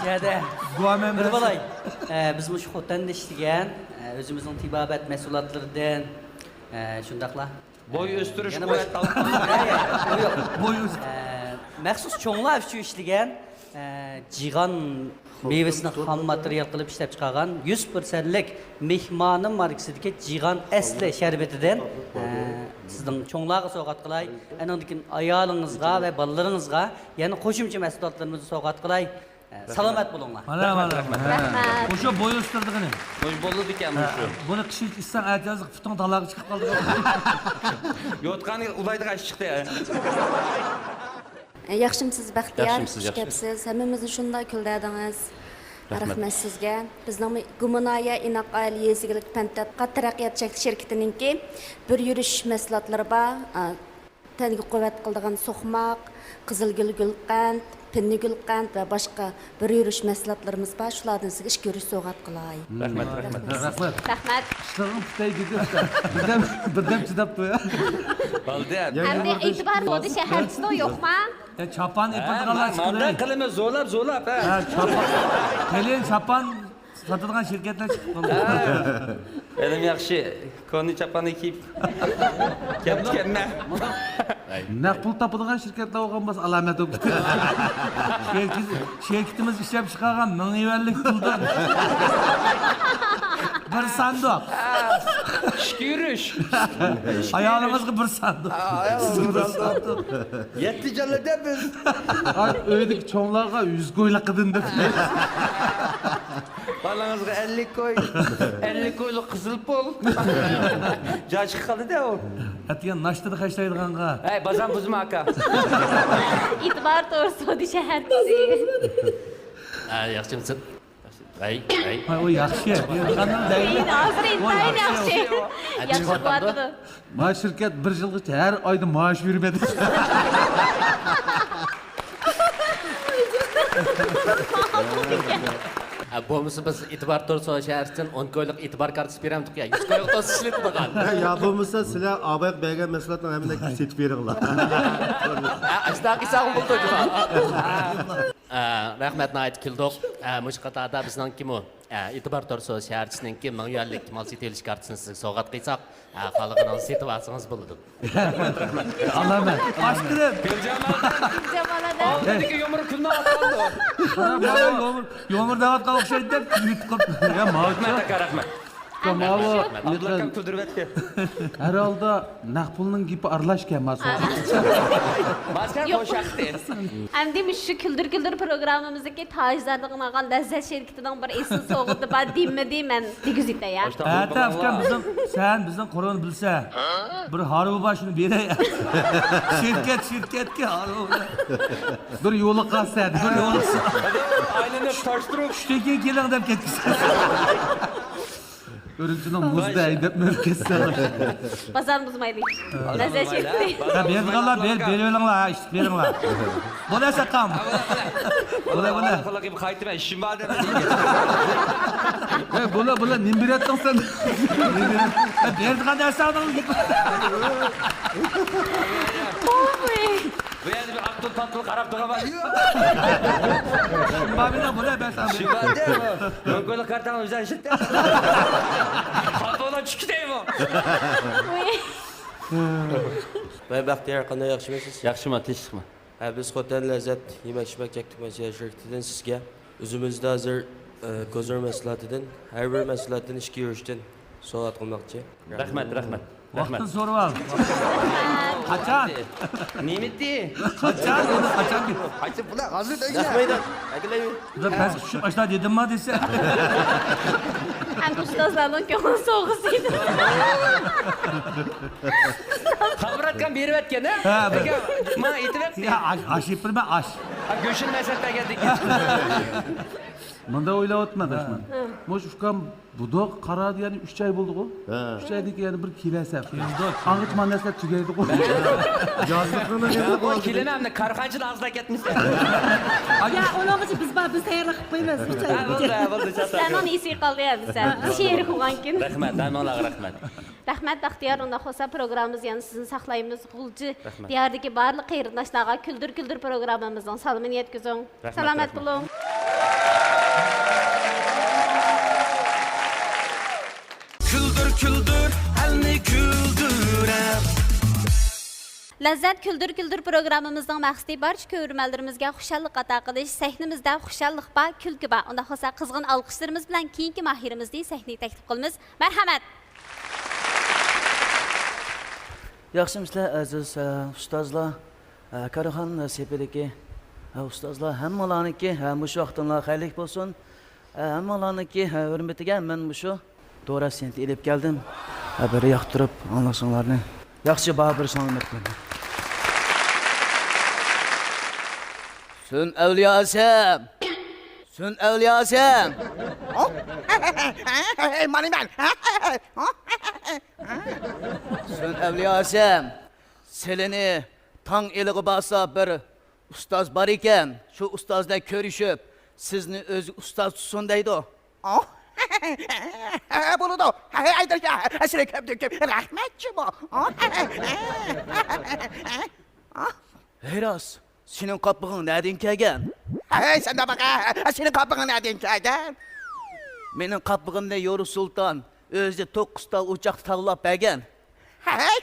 شەدە. گۇۋاھمەن بىر بىلەن. بولاي. ئە، بىز مۇشۇ خوتەندە ئىشلىگەن، ئە، ئۆزىمىزنىڭ تېبابەت مەھسۇلاتلىرىدىن، ئە، شۇنداقلا بوي ئۆستۈرۈش، يەنە قۇۋۋەت باشقا. بوي ئۆستۈرۈش. ئە، مەخسۇس چوڭلار ئۈچۈن ئىشلىگەن، ئە، جىغان مېۋىسىنى خام ماتېرىيال قىلىپ ئىشلەپچىقارغان يۈز پىرسەنتلىك مېھمانىم ماركىسىدىكى جىغان ئەسلى شەربىتىدىن، ئە، سىزنىڭ چوڭلارغا سوۋغات قىلاي. ئەنىڭدىن كېيىن ئايالىڭىزغا ۋە بالىلىرىڭىزغا يەنە قوشۇمچە مەھسۇلاتلىرىمىزنى سوۋغات قىلاي. سالامەت بولۇڭلار. مانا، مانا، رەھمەت، مانا. رەھمەت. مۇشۇ بوي ئۆستۈرىدىغىنى. مۇشۇ بولىدىكەن، ھە، مۇشۇ. بۇنى قىشىن ئىچسەڭ، ئەتىيازلىق پۇتۇڭ تالاغا چىقىپ قالىدىغان. يوتقاننى ئۇلايدىغان ئىش چىقتى. ياخشىمسىز، بەختىيار؟ ياخشىمسىز، خۇش كەپسىز. ھەممىمىزنى شۇنداق كۈلدۈردىڭىز. رەھمەت. رەھمەت سىزگە. بىزنىڭ گۇمىنايە ئىناق ئائىلە يېزا ئىگىلىك پەن تەتقىقات تەرەققىيات چەكلىك شىركىتىنىڭكى بىر يۈرۈش مەھسۇلاتلىرى بار. تەنگە قۇۋۋەت قىلىدىغان سوقماق، قىزىلگۈل گۈلقەنت، پىننىگۈل قەنت ۋە باشقا بىر يۈرۈش مەھسۇلاتلىرىمىز بار، شۇلاردىن سىزگە ئىچكى يۈرۈش سوۋغات قىلاي. رەھمەت، رەھمەت. رەھمەت. رەھمەت. ئىشلىرىڭ پۈتەي دېدى. بىردەم، بىردەم چىداپتۇ يا. بولدى. ئەمدى ئېتىبار تور شەھەرچىسىدە يوقما؟ يا، چاپان ئېپىدىغانلار چىقىدۇ. مانداق قىلىمىز، زورلاپ، زورلاپ، ھە. ھە، چاپان. قېلىن چاپان ساتىدىغان شىركەتلەر چىقىپ قالدى. ھە. ئىلىم ياخشى، كونا چاپاننى كىيىپ كەپتىكەنمەن. نەق پۇل تاپىدىغان شىركەتلەر بولغان بولسا ئالامەت بولۇپ كېتىدۇ. شىركىتىمىز ئىشلەپ چىقارغان مىڭ يۈەنلىك پۇلدىن بىر ساندۇق. ئىچكى يۈرۈش. ئايالىڭىزغا بىر ساندۇق. سىزگە بىر ساندۇق. يەتتە جانلىدا بىز. ئۆيدىكى چوڭلارغا يۈز كويلۇق قىدىن دەپ. بالىڭىزغا ئەللىك كوي، ئەللىك كويلۇق قىزىل پۇل. جاشقا قالىدۇ ئۇ. ئەتىگەن ناشتىدا خەجلەيدىغانغا. ھەي، بازام بۇزما، ئاكا. ئېتىبار تور سودا شەھەرچىسى. ھە، ياخشىمسەن؟ ھەي، ھەي. ھەي، ئۇ ياخشى. يېزىغاننىڭ دەيدۇ. ھازىر ئىنتايىن ياخشى. ياخشى بولۇۋاتىدۇ. ما شىركەت بىر يىلغىچە ھەر ئايدا مائاش بېرىۋاتىدۇ. ھە، بولمىسا بىز ئېتىبار تور سودا شەھەرچىسىدىن ئون كويلۇق ئېتىبار كارتىسى بېرەمدۇق يا، يۈز كويلۇق توسۇش ئىشلىتىدىغان. يا بولمىسا سىلەر ئابايغا بەرگەن مەھسۇلاتنىڭ ھەممىنى سېتىپ بېرىڭلار. ھە، ئاشۇنداق قىلساڭ بولىدۇ جۇما. ئە، رەھمەت، ناھايىتى كۈلدۇق. ئە، مۇشۇ قاتاردا بىزنىڭكىمۇ، ئە، ئېتىبار تور سودا شەھەرچىسىنىڭكى مىڭ يۈەنلىك مال سېتىۋېلىش كارتىسىنى سىزگە سوۋغات قىلساق، ئە، خالىغىنىڭىزنى سېتىۋالسىڭىز بولىدۇ. ئالىمەن. ئاشكىرىم. گۈلجامالدىن. گۈلجامالدىن. ئالدىدىكى يۇمۇر كۈلمەي ئاتقاندۇ. يۇمۇر، يۇمۇر دەۋاتقان ئوخشايدۇ دەپ يۇتقۇپ. يا، ماۋۇ. رەھمەت، ئاكا، رەھمەت. ماۋۇ. ئابدۇللا ئاكام كۈلدۈرۈۋەتتى. ھەر ھالدا نەق پۇلنىڭ گېپى ئارىلاشكەن، ما سوغا. ماسكار يوق. قوشاقتى. ئەمدى مۇشۇ كۈلدۈر كۈلدۈر پروگراممىمىزدىكى تاجدار دېگەن لەززەت شىركىتىنىڭ بىر ئېسىل سوغىتى بار دېمىدى، مەن دېگۈزىتەي يا. ھەتە ئۇكام، بىزنىڭ، سەن بىزنىڭ قورۇنى بىلسە، بىر ھارۋا بار، شۇنى بېرەي. شىركەت، شىركەتكە ھارۋا بىلەن. بىر يولۇققان سەن، بىر يولۇقسان. ئايلىنىپ تاش تۇرۇپ. چۈشتىن كېيىن كېلىڭ دەپ كەتكۈزسەن. ئۈرۈمچىنىڭ مۇزدا ھەيدەپ مېڭىپ كەتسە. بازارنى بۇزمايلى. لەززەت چېكىتى. ھە، بېرىدىغانلار بېرىپ، بېرىۋېلىڭلار، ھە، ئىشلىتىپ بېرىڭلار. بولە ساقام. بولە، بولە. قايتىمەن، ئىشىم بار دەپ. ھە، بولە، بولە، نېمە بېرەتتىڭ سەن؟ ھە، بېرىدىغان نەرسە ئالدىڭىز. بۇ يەردە بىر ئاق تون پاتقىلى قاراپ تۇرغان بار. بابىنا بۇلا بەس ئابى. شۇ باردا، مۆڭكۆللۈك كارتاڭ ئۆزەن شىتتە. قاتۇنا چۈشكۈتەيمۇ؟ ۋاي بەختىيار، قانداق، ياخشىمۇسىز؟ ياخشىما، تىنچلىقما؟ ھە، بىز خوتەن لەززەت يېمەك-ئىچمەك چەكلىك مەھسۇلات شىركىتىدىن سىزگە ئۆزىمىزدە ھازىر، ئە، كوزىر مەھسۇلاتىدىن، ھەر بىر مەھسۇلاتتىن ئىككى يۈرۈشتىن سوۋغات قىلماقچى. رەھمەت، رەھمەت. ۋاقتىن سورىۋال. قاچان؟ نېمىتى؟ قاچان؟ قاچان؟ قاچان؟ بۇلار ھازىر دەيدۇ. ياقمايدۇ. ئەكېلەيمەن. بۇلار پەس چۈشۈپ ئاشۇنداق دېدىمما دېسە. ئۇستازلارنىڭ كۆڭۈل سوۋغىسى ئىدى. خابىراتكام بېرىۋەتكەن، ھە؟ ھە، بىر- ئەكەم، ماڭا ئېتىۋەتتى. يا، ئاش، ئاش يېپىرمە، ئاش. ھە، گۆشىنى مەسلەت بەرگەندىكىن. مۇنداق ئويلاۋاتىمەن، ھە. دۈشمەن. ھە. مۇشۇ ئۇكام بۇداق قارادى، يەنى ئۈچ ئاي بولدىغۇ؟ ھە. ئۈچ ئايدىن كېيىن يەنە بىر كېلەسە. كېلىدۇ. ئاڭغىچە مانا نەرسىلەر تۈگەيدىغۇ. يازلىقىنى يا، قوي، كېلىنى ئەمدى كارخانىچىدا ھازىرلاپ كەتمىسە. يا، ئۇنىڭغىچە بىز بار، بىز تەييارلىق قىلىپ قويىمىز. ھە، بولدى، ھە، بولدى، چاتاق. سىلەرنىڭ ئېسىگە قالدى، ھە، بىز، ھە. شېئىر قىلغانكىن. رەھمەت، ھەممىڭلارغا رەھمەت. رەھمەت، بەختىيار. ئۇنداق بولسا، پروگراممىمىز يەنە سىزنى ساقلايمىز. غۇلجا رەھمەت. دىيارىدىكى بارلىق قېرىنداشلارغا كۈلدۈر كۈلدۈر پروگراممىمىزنىڭ سالىمىنى يەتكۈزۈڭ. رەھمەت، سالامەت رەھمەت. بولۇڭ. كۈلدۈر، كۈلدۈر، ئەلنى كۈلدۈرەر. لەززەت كۈلدۈر كۈلدۈر پروگراممىمىزنىڭ مەقسىتى بارچە كۆرۈرمەنلىرىمىزگە خۇشاللىق ئاتا قىلىش. سەھنىمىزدە خۇشاللىق بار، كۈلكە بار. ئۇنداق بولسا قىزغىن ئالقىشلىرىمىز بىلەن كېيىنكى ماھىرىمىزنى سەھنىگە تەكلىپ قىلىمىز. مەرھەمەت! ياخشىمۇسىلەر ئەزىز، ئە، ئۇستازلار، ئە، كارخانا سېپىدىكى، ئە، ئۇستازلار، ھەممىڭلارنىڭكى، ئە، مۇشۇ ۋاقتىڭلار خەيرلىك بولسۇن. ئە، ھەممىڭلارنىڭكى، ئە، ھۆرمىتىگە مەن مۇشۇ دورا سىنتى ئېلىپ كەلدىم. ئە، بىر ياقتۇرۇپ ئاڭلىشىڭلارنى. ياخشى، بارا بىر ساڭلىمەت. سۈن ئەۋلىياسى! سۈن ئەۋلىياسى! مانا مەن! سۈن ئەۋلىياسى! سىلىنى تاڭ ئېلىغا بارسا بىر ئۇستاز بار ئىكەن، شۇ ئۇستاز بىلەن كۆرۈشۈپ، سىزنى ئۆزى ئۇستاز تۇتسۇن دەيدۇ. بولىدۇ. ئەسلى كۆپتىن كۆپ رەھمەتچى بۇ. ھەي راست، سېنىڭ قاپىقىڭ نەدىن كەلگەن؟ ھەي، سەن دەپ باقە، سېنىڭ قاپىقىڭ نەدىن كەلگەن؟ مېنىڭ قاپىقىمنى يورۇ سۇلتان ئۆزى توققۇز تال ئوچاقتا تاۋلاپ بەرگەن. ھەي،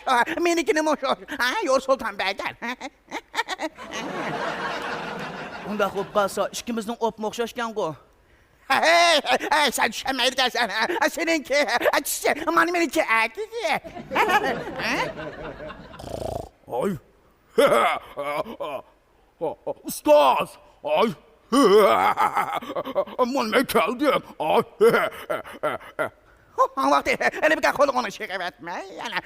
مېنىڭكىنىمۇ شۇ، ھە، يورۇ سۇلتان بەرگەن. ئۇنداق بولۇپ قالسا، ئىككىمىزنىڭ ئوپمۇ ئوخشاشكەنغۇ؟ ھەي، ھەي، سەن چۈشەنمەيدىكەنسەن، ھە؟ سېنىڭكى چۈشى، مانا مېنىڭكى ئەتىسى. ھاي. ئۇستاز! ئاي! مانا مەن كەلدىم! ئاي! ھاڭ ۋاقتى، ھېلى بىكار قولىڭنى چىقىۋەتمە يەنە.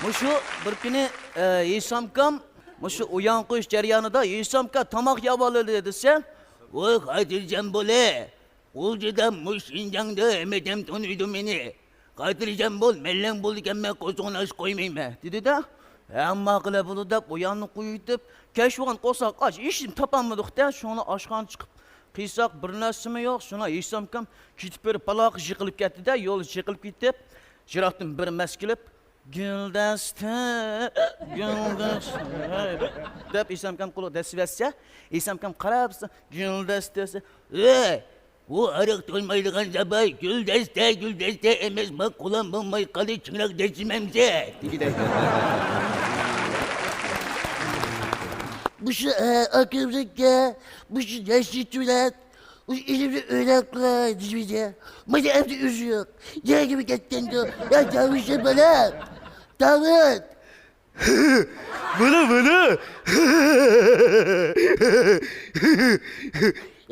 مۇشۇ بىر كۈنى، ئە، ھېسامكام مۇشۇ ئۇيان قويۇش جەريانىدا ھېسامكا تاماق يەۋالىدى دېسە، ۋاي خاتىرجەم بولە! غۇلجىدا، مۇشۇ شىنجاڭدا ھەممە ئادەم تونۇيدۇ مېنى. خاتىرجەم بول، مەنلەڭ بولىدىكەنمەن، قورسىقىڭنى ئاچ قويمايمەن، دېدى-دە. ھەمما قىلە بولدى دەپ، ئۇياننى قويۇۋېتىپ، كەچ بولغان قورساق ئاچ، ھېچنېمە تاپالمىدۇق-تە، شۇڭا ئاشخانا چىقىپ قىيساق، بىر نەرسىمۇ يوق. شۇڭا ھېسامكام كېتىپ بېرىپ، پالاققا يىقىلىپ كەتتى-دە، يولدا يىقىلىپ كېتىپ، يىراقتىن بىر مەس كېلىپ، گۈلدەستە، گۈلدەستە دەپ ھېسامكام قولىغا دەسسىۋەتسە، ھېسامكام قاراپ، گۈلدەستە دېسە، ۋەي! ئۇ ئارىغا تويمايدىغان زاپاي، گۈلدەستە، گۈلدەستە ئەمەس، ماڭا قۇلان بولماي قالدى، چىڭراق دەسسىمەمسە دېگۈدەك. مۇشۇ، ئە، ئاكىمىزنىڭكى، مۇشۇ ياش يېتىۋېلەت، ئۇ ئېلىمنى ئۆيلەپ قىلاي دېدى. مانا ئەمدى ئۆزى يوق. نەگىمۇ كەتكەندۇ؟ يا داۋۇت بالا! داۋۇت! مانا، مانا!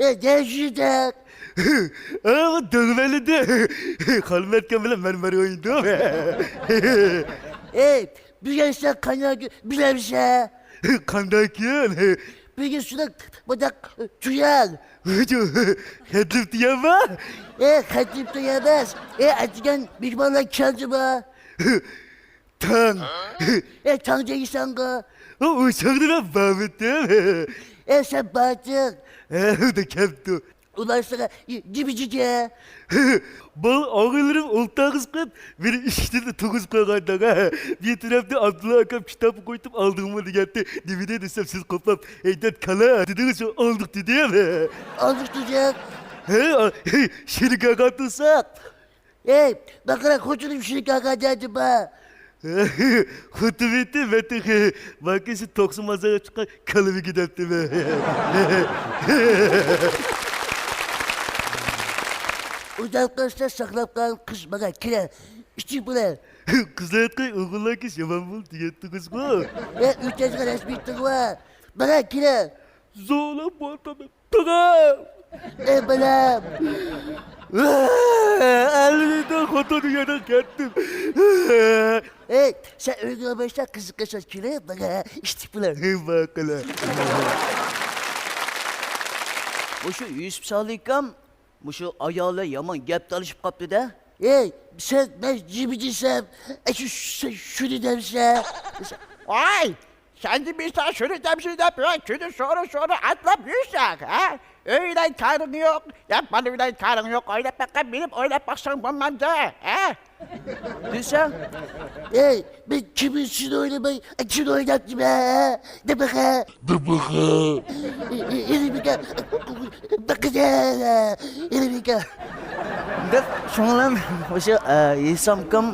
ئە، دەل شۇنداق. ئە، دۆڭمەلىدە خانىم ئەتكەن بىلەن مەن بار ئوينىدىم. ئەي، بۈگۈن سەن قانداق كۈن بىلەمسەن؟ قانداق كۈن؟ بۈگۈن شۇنداق، مۇنداق تۇيان. خەتلىپ تۇيانمۇ؟ ئەي، خەتلىپ تۇيان ئەمەس. ئەي، ئەتىگەن مېھمانلار كەلدىمۇ؟ تاڭ. ئەي، تاڭ دەيسەنغۇ. ئۇ، ئۇ چاغدا مەن بارمىدىم. ئەي، سەن باردىڭ. ھە، ئۇ دا كەپتۇ. ئۇلار ساڭا نېمە دېدى؟ بال ئاغىنىلىرىم ئولتۇرغۇزۇپ قويۇپ، مېنى ئىشىكتىن تۇرغۇزۇپ قويغاندا، بىر تەرەپتە ئابدۇللا ئاكام كىتابنى قويۇپ ئالدىڭمۇ دېگەندە، نېمە دېدى دېسەم، سىز قوپلاپ، ھەيدەت كالا دېدىڭىز، شۇ ئالدۇق دېدىم. ئالدۇق دېدىڭ؟ ھە، شېرىن كاكا تۇرساق. ئەي، بەقىرە خوتۇنۇم شېرىن كاكا دەيدۇ بار. خوتۇن ئېيتتى، مەن تېخى ماكىسى توقسان مازاغا چىققان كالىمىكى دەپتىمەن. ئۇنداق قىلسا ساقلاپ قالغان قىز ماڭا كىرە. ئىچىك بولە. قىزلار ئېيتقان ئوغۇللار كىش يامان بول دېگەنتىڭىزغۇ. ئەي، ئۆتەزگە رەسمىيىتىڭ بار. ماڭا كىرە. زورلاپ بولدۇم. تۇغۇم! ئەي بالام! ئەلۋىدا خوتۇن يەنە كەتتىم. ئەي، سەن ئۆيگە باشلا، قىزىققا ساز كېلە، ماڭا ئىتتىك بىلەن ھەۋا قىلە. مۇشۇ يۈسۈپ سالىكام، مۇشۇ ئايالى يامان گەپ تالىشىپ قاپتۇ-دە. ئەي، سەن مەن نېمە دېسەم، ئەشۇ، شۇنى دەمسە. ۋاي! سەن دېمىسەن شۇنى دەمسە دەپ، ۋە كۈنى شورا-شورا ئاتلاپ يۈرسەڭ، ھە؟ ئۆي بىلەن كارىڭ يوق، يا بالا بىلەن كارىڭ يوق، ئويلاپ باققان مېنىم ئويلاپ باقساڭ بولمامدۇ، ھە؟ دېسەڭ. ئەي، مەن كىمنى سېنى ئويلىماي، كىمنى ئويلاپ دېمە، دېمىغە. دېمىغە. ئېرىمىگە، بېقىدە، ئېرىمىگە. دەپ، شۇڭا مۇشۇ، ئە، ھېسامكام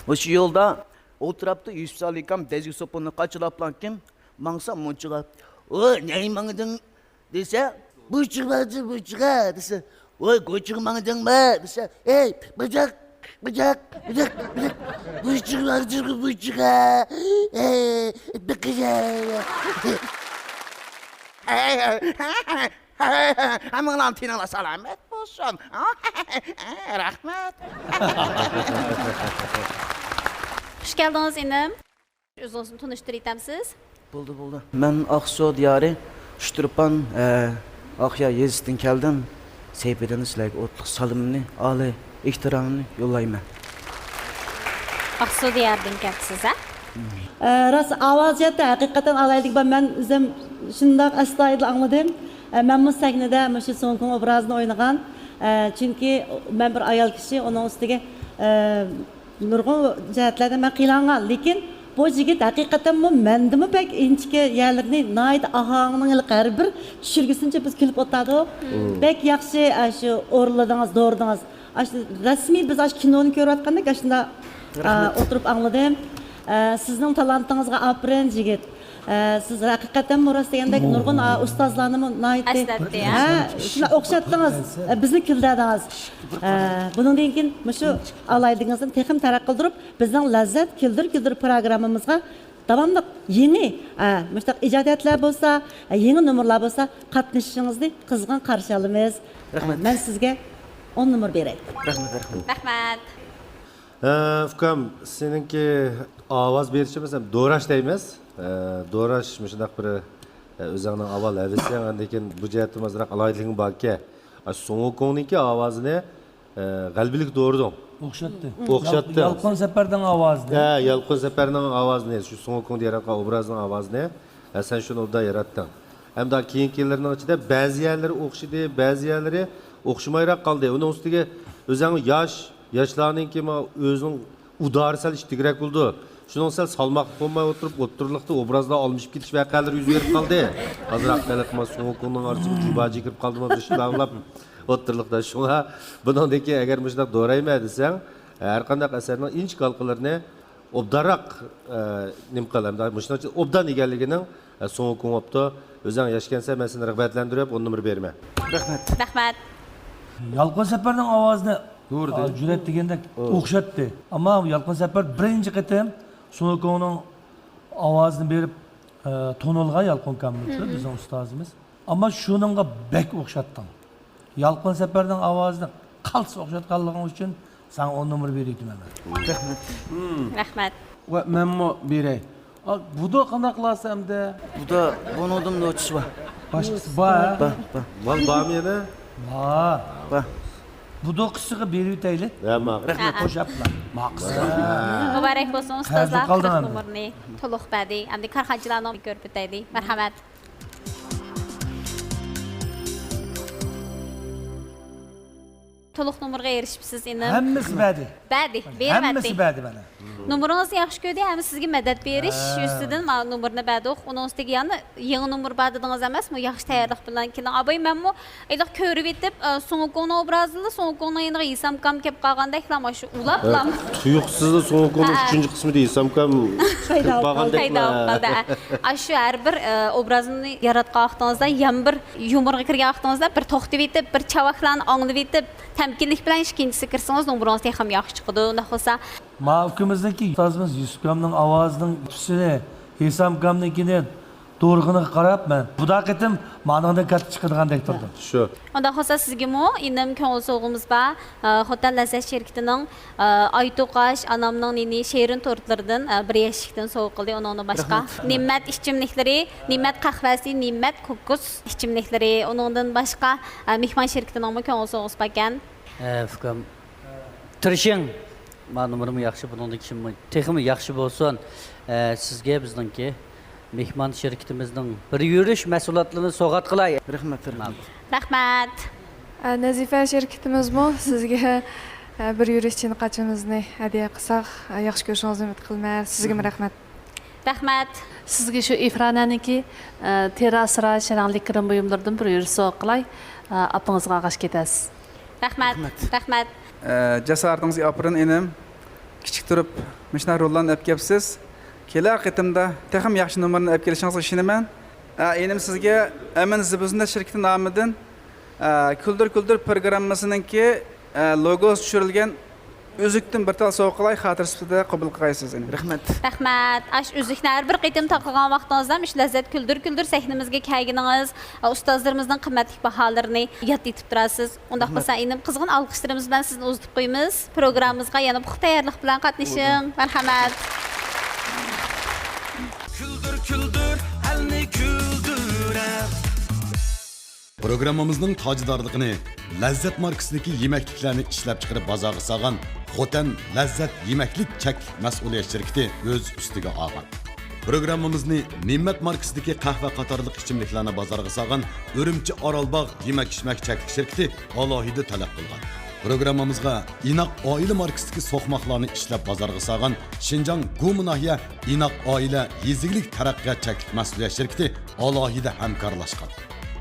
مۇشۇ يولدا ئولتۇراپتۇ، يۈسۈپ سالىكام دەزگە سوپۇننى قاچىلاپلانكىن ماڭسا مۇنچىغا، «ۋوي، نەگە ماڭدىڭ؟» دېسە، «بۇچىغا ماڭدىم، بۇچىغا» دېسە، «ۋوي، گۇچىغا ماڭدىڭمۇ؟» دېسە، «ھەي، بۇجاق، بۇجاق، بۇجاق، بۇجاق، بۇچىغا ماڭدىم، بۇچىغا، ھەي، بېقىغا.» ھەممىڭلارنىڭ تېنىڭلار سالامەت بولسۇن. رەھمەت. خۇش كەلدىڭىز، ئىنىم. ئۆزىڭىزنى تونۇشتۇرۇۋېتەمسىز؟ بولدى، بولدى. مەن ئاقسۇ دىيارى شۇتۇرپان، ئە، ئاقيا يېزىسىدىن كەلدىم. سەيپىدىن سىلەرگە ئوتلۇق سالىمىمنى، ئالىي ئېھتىرامىمنى يوللايمەن. ئاقسۇ دىيارىدىن كەپسىز، ھە؟ ئە، راست، ئاۋاز جەھەتتە ھەقىقەتەن ئالاھىدىلىكى بار. مەن ئۆزۈم شۇنداق ئەستايىدىل ئاڭلىدىم. ئە، مەنمۇ سەھنىدە مۇشۇ سۇڭكۇڭ ئوبرازىنى ئوينىغان. ئە، چۈنكى مەن بىر ئايال كىشى، ئۇنىڭ ئۈستىگە، ئە، نۇرغۇن جەھەتلەردە مەن قىينالغان. لېكىن بۇ يىگىت ھەقىقەتەنمۇ مەندىمۇ بەك ئىنچىكە يەرلىرىنى ناھايىتى ئاھاڭنىڭ ھېلىقى ھەر بىر چۈشۈرگۈسىنچە بىز كۈلۈپ ئولتۇردۇق. بەك ياخشى، ئە، شۇ ئورۇنلىدىڭىز، دورىدىڭىز. ئاشۇ رەسمىي بىز ئاشۇ كىنونى كۆرۈۋاتقاندەك ئاشۇنداق، ئا، رەھمەت. ئولتۇرۇپ ئاڭلىدىم. ئە، سىزنىڭ تالانتىڭىزغا ئاپىرىن، يىگىت. ئە، سىز ھەقىقەتەنمۇ راست دېگەندەك نۇرغۇن، ئا، ئۇستازلارنىمۇ ناھايىتى، ئەسلەتتى، ھە؟ ھە، شۇنداق ئوخشاتتىڭىز. ئە، بىزنى كۈلدۈردىڭىز. ئە، بۇنىڭدىن كېيىن مۇشۇ ئالاھىدىلىكىڭىزنى تېخىمۇ تەرەققىي قىلدۇرۇپ، بىزنىڭ لەززەت كۈلدۈر كۈلدۈر پروگراممىمىزغا داۋاملىق يېڭى، ئە، مۇشۇنداق ئىجادىيەتلەر بولسا، ئە، يېڭى نومۇرلار بولسا قاتنىشىشىڭىزنى قىزغىن قارشى ئالىمىز. رەھمەت. ئە، مەن سىزگە ئون نومۇر بېرەي. رەھمەت، رەھمەت. رەھمەت. ھە، ئۇكام، سېنىڭكى ئاۋاز بېرىشىمىز ھەم دوراش دەيمىز. ھە، دوراش مۇشۇنداق بىر، ھە، ئۆزۈڭنىڭ ئاۋۋال ھەۋىسىڭ، ئاندىن كېيىن بۇ جەھەتتىمۇ ئازراق ئالاھىدىلىكىڭ باركەن. ھە، سۇڭ ۋۇكۇڭنىڭكى ئاۋازىنى، ھە، غەلىبىلىك دورىدىڭ. ئوخشاتتى. ئوخشاتتى. يالقۇن سەپەرنىڭ ئاۋازىنى. ھە، يالقۇن سەپەرنىڭ ئاۋازىنى، شۇ سۇڭ ۋۇكۇڭدا ياراتقان ئوبرازنىڭ ئاۋازىنى، ھە، سەن شۇنى ئوبدان ياراتتىڭ. ھەمدە كېيىنكىلىرىنىڭ ئىچىدە بەزى يەرلىرى ئوخشىدى، بەزى يەرلىرى ئوخشىمايراق قالدى. ئۇنىڭ ئۈستىگە ئۆزۈڭ ياش، ياشلارنىڭكى مانا ئۆزىنىڭ ئۇدارى سەل ئىتتىكرەك بولىدۇ. شۇنىڭ سەل سالماقلىق بولماي ئولتۇرۇپ، ئوتتۇرىلىقتا ئوبرازلار ئالمىشىپ كېتىش ۋەقەلىرى يۈز بېرىپ قالدى. ئازراق ھېلىقى مانا سۇڭ ۋۇكۇڭنىڭ ئارىسىغا جۇباجى كىرىپ قالدىمۇ، بىر شۇنداق ئويلاپ ئوتتۇرىلىقتا. شۇڭا بۇنىڭدىن كېيىن ئەگەر مۇشۇنداق دورايمەن دېسەڭ، ھەر قانداق ئەسەرنىڭ ئىنچىكە ھالقىلىرىنى ئوبدانراق، ئە، نېمە قىلىمدا، مۇشۇنىڭ ئۈچۈن ئوبدان ئىگىلىگىنىڭ، ئە، سۇڭ ۋۇكۇڭ بوپتۇ. ئۆزۈڭ ياشكەنسەن، مەن سېنى رىغبەتلەندۈرۈپ، ئون نومۇر بېرىمەن. رەھمەت. رەھمەت. يالقۇن سەپەرنىڭ ئاۋازىنى، دورىدى. ئا، جۈرئەت دېگەندەك ئوخشاتتى. ئەمما يالقۇن سەپەر بىرىنچى قېتىم سۇڭ ۋۇكۇڭنىڭ ئاۋازىنى بېرىپ، ئە، تونۇلغان يالقۇن ئاكاممىز، بىزنىڭ ئۇستازىمىز. ئەمما شۇنىڭغا بەك ئوخشاتتىڭ. يالقۇن سەپەرنىڭ ئاۋازىنى قالتىس ئوخشاتقانلىقىڭ ئۈچۈن ساڭا ئون نومۇر بېرىۋېتىمەن مەن. رەھمەت. رەھمەت. ۋە مەنمۇ بېرەي. ئا، بۇدا قانداق قىلارسەن ئەمدى؟ بۇدا بۇنىڭدىن نوچىسى بار. باشقىسى بار، ھە؟ بار، بار. مال بارمۇ يەنە؟ بار. بار. بۇدا قىسىغا بېرىۋېتەيلى. ھە، ماقۇل. رەھمەت. قوشاپلا. ماقۇل. مۇبارەك بولسۇن، ئۇستازلار، قىرىق نومۇرنى تولۇق بەردى. ئەمدى كارخانىچىلارنىڭ كۆرۈپ ئۆتەيلى. مەرھەمەت. تولۇق نومۇرغا ئېرىشىپسىز، ئىنىم. ھەممىسى بەردى. بەردى، بېرىۋەتتى. ھەممىسى بەردى مانا. نومۇرىڭىزنى ياخشى كۆردى، ھەم سىزگە مەدەت بېرىش يۈزىسىدىن مانا نومۇرنى بەردۇق. ئۇنىڭ ئۈستىگە يەنە يېڭى نومۇر بار دېدىڭىز ئەمەسمۇ؟ ياخشى تەييارلىق بىلەن كېلىڭ. ئاباي، مەنمۇ ھېلىقى كۆرۈۋېتىپ، ئە، سۇڭ ۋۇكۇڭنىڭ ئوبرازىدا، سۇڭ ۋۇكۇڭنىڭ يېنىغا ھېسامكام كەپ قالغاندەكلا، مانا شۇ ئۇلاپلا. تۇيۇقسىزلا سۇڭ ۋۇكۇڭنىڭ ئۈچىنچى قىسمىدا ھېسامكام كىرىپ قالغاندەكلا. پەيدا بولۇپ قالدى. ئاشۇ ھەر بىر، ئە، ئوبرازنى ياراتقان ۋاقتىڭىزدا، يەنە بىر يۇمۇرغا كىرگەن ۋاقتىڭىزدا بىر توختىۋېتىپ، بىر چاۋاكلارنى ئاڭلىۋېتىپ، تەمكىنلىك بىلەن ئىككىنچىسىگە كىرسىڭىز، نومۇرىڭىز تېخىمۇ ياخشى چىقىدۇ. ئۇنداق بولسا، ما ئۇكىمىزنىڭكى ئۇستازىمىز يۈسۈپكامنىڭ ئاۋازىنىڭ تۈسىنى، ھېسامكامنىڭكىنى تۇرغىنىغا قاراپ مەن بۇدا قېتىم مانىڭدىن كاتتا چىقىدىغاندەك تۇردۇم. شۇ. ئۇنداق بولسا سىزگىمۇ ئىنىم كۆڭۈل سوۋغىمىز بار. ئە، خوتەن لەززەت شىركىتىنىڭ، ئە، ئاي توقاش، ئانامنىڭ نېنى، شېرىن تورتلىرىدىن، ئە، بىر يەشىكتىن سوۋغا قىلدى. ئۇنىڭدىن باشقا رەھمەت. نىممەت ئىچىملىكلىرى، نىممەت قەھۋەسى، نىممەت كوكۇس ئىچىملىكلىرى. ئۇنىڭدىن باشقا، ئە، مېھمان شىركىتىنىڭمۇ كۆڭۈل سوۋغىسى باركەن. ئە، ئۇكام، تىرىشىڭ. ما نومۇرمۇ ياخشى، بۇنىڭدىن كېيىنمۇ تېخىمۇ ياخشى بولسۇن. ئە، سىزگە بىزنىڭكى مېھمان شىركىتىمىزنىڭ بىر يۈرۈش مەھسۇلاتلىرىنى سوۋغات قىلاي. رەھمەت، رەھمەت. رەھمەت. ئە، نەزىفە شىركىتىمىزمۇ سىزگە، ئە، بىر يۈرۈش چىنىقاچىمىزنى ھەدىيە قىلساق، ئە، ياخشى كۆرۈشىڭىزنى ئۈمىد قىلىمەن. سىزگىمۇ رەھمەت. رەھمەت. سىزگە شۇ ئىفرانەنىڭكى، ئە، تېرراسا رەڭلىك گىرىم بۇيۇملىرىدىن بىر يۈرۈش سوۋغا قىلاي. ئە، ئاپىڭىزغا ئالغاش كېتەرسىز. رەھمەت، رەھمەت. رەھمەت. ئە، جاسارىتىڭىزگە ئاپىرىن، ئىنىم. كىچىك تۇرۇپ مۇشۇنداق روللارنى ئەپ كەپسىز. كېلەر قېتىمدا تېخىمۇ ياخشى نومۇرنى ئەپ كېلىشىڭىزغا ئىشىنىمەن. ئە، ئىنىم سىزگە ئەمىن زىبۇزىننەت شىركىتى نامىدىن، ئە، كۈلدۈر كۈلدۈر پروگراممىسىنىڭكى، ئە، لوگوسى چۈشۈرۈلگەن ئۈزۈكتىن بىر تال سوۋغا قىلاي، خاتىرە سۈپىتىدە قوبۇل قىلغايسىز، ئىنىم. رەھمەت. رەھمەت. ئاشۇ ئۈزۈكنى ھەر بىر قېتىم تارقىغان ۋاقتىڭىزدا مۇشۇ لەززەت كۈلدۈر كۈلدۈر سەھنىمىزگە كەلگىنىڭىز، ئۇستازلىرىمىزنىڭ قىممەتلىك باھالىرىنى ياد ئېتىپ تۇراسىز. ئۇنداق رەھمەت. بولسا ئىنىم، قىزغىن ئالقىشلىرىمىز بىلەن سىزنى ئۇزىتىپ قويىمىز. پروگراممىمىزغا يەنە پۇختا تەييارلىق بىلەن قاتنىشىڭ. بولدى. مەرھەمەت. كۈلدۈر، كۈلدۈر، ئەلنى كۈلدۈرەر. پروگراممىمىزنىڭ تاجدارلىقىنى لەززەت ماركىسىدىكى يېمەكلىكلەرنى ئىشلەپچىقىرىپ بازارغا سالغان خوتەن لەززەت يېمەكلىك چەكلىك مەسئۇلىيەت شىركىتى ئۆز ئۈستىگە ئالغان. پروگراممىمىزنى نىممەت ماركىسىدىكى قەھۋە قاتارلىق ئىچىملىكلەرنى بازارغا سالغان ئۈرۈمچى ئارالباغ يېمەك-ئىچمەك چەكلىك شىركىتى ئالاھىدە تەلەپ قىلغان. پروگراممىمىزغا ئىناق ئائىلە ماركىسىدىكى سوقماقلارنى ئىشلەپ بازارغا سالغان شىنجاڭ گۇما ناھىيە ئىناق ئائىلە يېزا ئىگىلىك تەرەققىيات چەكلىك مەسئۇلىيەت شىركىتى ئالاھىدە ھەمكارلاشقان.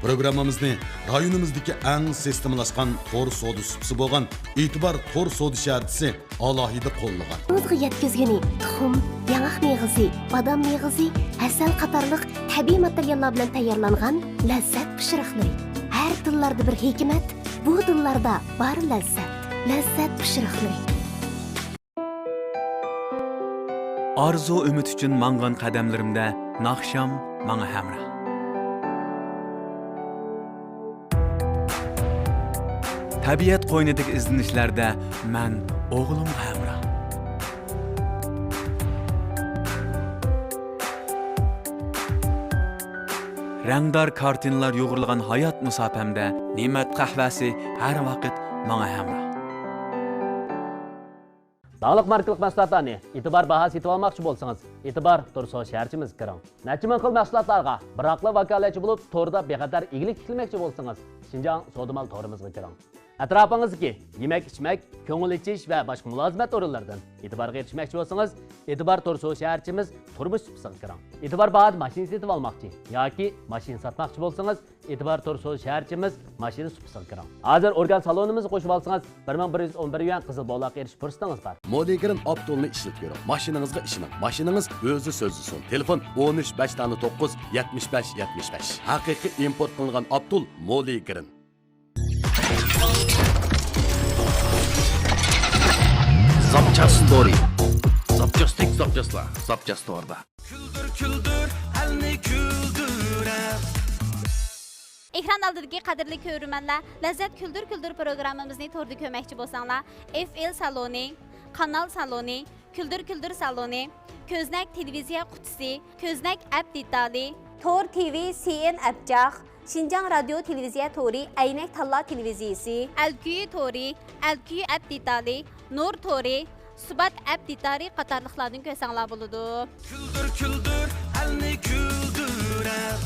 پروگراممىمىزنى رايونىمىزدىكى ئەڭ سىستېمىلاشقان تور سودا سۇپىسى بولغان ئېتىبار تور سودا شەھەرچىسى ئالاھىدە قوللىغان. ئاغزىڭىزغا يەتكۈزگىنى تۇخۇم، ياڭاق مېغىزى، بادام مېغىزى، ھەسەل قاتارلىق تەبىئىي ماتېرىياللار بىلەن تەييارلانغان لەززەت پىشۇرۇقلىرى. ھەر تىللاردا بىر ھېكمەت، بۇ تىللاردا بار لەززەت. لەززەت پىشۇرۇقلىرى. ئارزۇ ئۈمىد ئۈچۈن ماڭغان قەدەملىرىمدە ناخشام ماڭا ھەمراھ. تەبىئەت قوينىدىكى ئىزدىنىشلەردە مەن ئوغلۇمغا ھەمراھ. رەڭدار كارتىنىلار يۇغۇرۇلغان ھايات مۇساپەمدە نىمەت قەھۋەسى ھەر ۋاقىت ماڭا ھەمراھ. داڭلىق ماركىلىق مەھسۇلاتلارنى ئېتىبار باھا سېتىۋالماقچى بولسىڭىز، ئېتىبار تور سودا شەھەرچىمىزگە كىرىڭ. نەچچە مىڭ خىل مەھسۇلاتلارغا بىراقلا ۋاكالەتچى بولۇپ، توردا بىخەتەر ئىگىلىك تىكلىمەكچى بولسىڭىز، شىنجاڭ سودا مال تورىمىزغا كىرىڭ. ئەتراپىڭىزدىكى يېمەك-ئىچمەك، كۆڭۈل ئېچىش ۋە باشقا مۇلازىمەت ئورۇنلىرىدىن ئېتىبارغا ئېرىشمەكچى بولسىڭىز، ئېتىبار تور سودا شەھەرچىمىز تۇرمۇش سۇپىسىغا كىرىڭ. ئېتىبار باھادا ماشىنا سېتىۋالماقچى ياكى ماشىنا ساتماقچى بولسىڭىز، ئېتىبار تور سودا شەھەرچىمىز ماشىنا سۇپىسىغا كىرىڭ. ھازىر ئورگان سالونىمىزغا قوشۇپ ئالسىڭىز، بىر مىڭ بىر يۈز ئون بىر يۈەن قىزىل بولاققا ئېرىشىش پۇرسىتىڭىز بار. مولىگرىن ئاپتولنى ئىشلىتىپ كۆرۈڭ. ماشىنىڭىزغا ئىشىنىڭ. ماشىنىڭىز ئۆزى سۆزلىسۇن. تېلېفون: ئون ئۈچ، بەش دانە توققۇز، يەتمىش بەش، يەتمىش بەش. ھەقىقىي ئىمپورت قىلىنغان ئاپتول مولىگرىن. زاپچاس ستورى. زاپچاستەك زاپچاسلار زاپچاس توردا. كۈلدۈر، كۈلدۈر، ئەلنى كۈلدۈرەر. ئېكران ئالدىدىكى قەدىرلىك كۆرۈرمەنلەر، لەززەت كۈلدۈر كۈلدۈر پروگراممىمىزنى توردا كۆرمەكچى بولساڭلار، ئېف ئېل سالونى، قانال سالونى، كۈلدۈر كۈلدۈر سالونى، كۆزنەك تېلېۋىزىيە قۇتىسى، كۆزنەك ئەپ دېتالى، تور تىۋى سىئېن ئەپ جاغ، شىنجاڭ رادىيو تېلېۋىزىيە تورى، ئەينەك تاللا تېلېۋىزىيىسى، ئەلكۈيى تورى، ئەلكۈيى ئەپ دېتالى، نۇر تورى، سۇبات ئەپ دېتالى قاتارلىقلاردىن كۆرسەڭلار بولىدۇ. كۈلدۈر، كۈلدۈر، ئەلنى كۈلدۈرەر.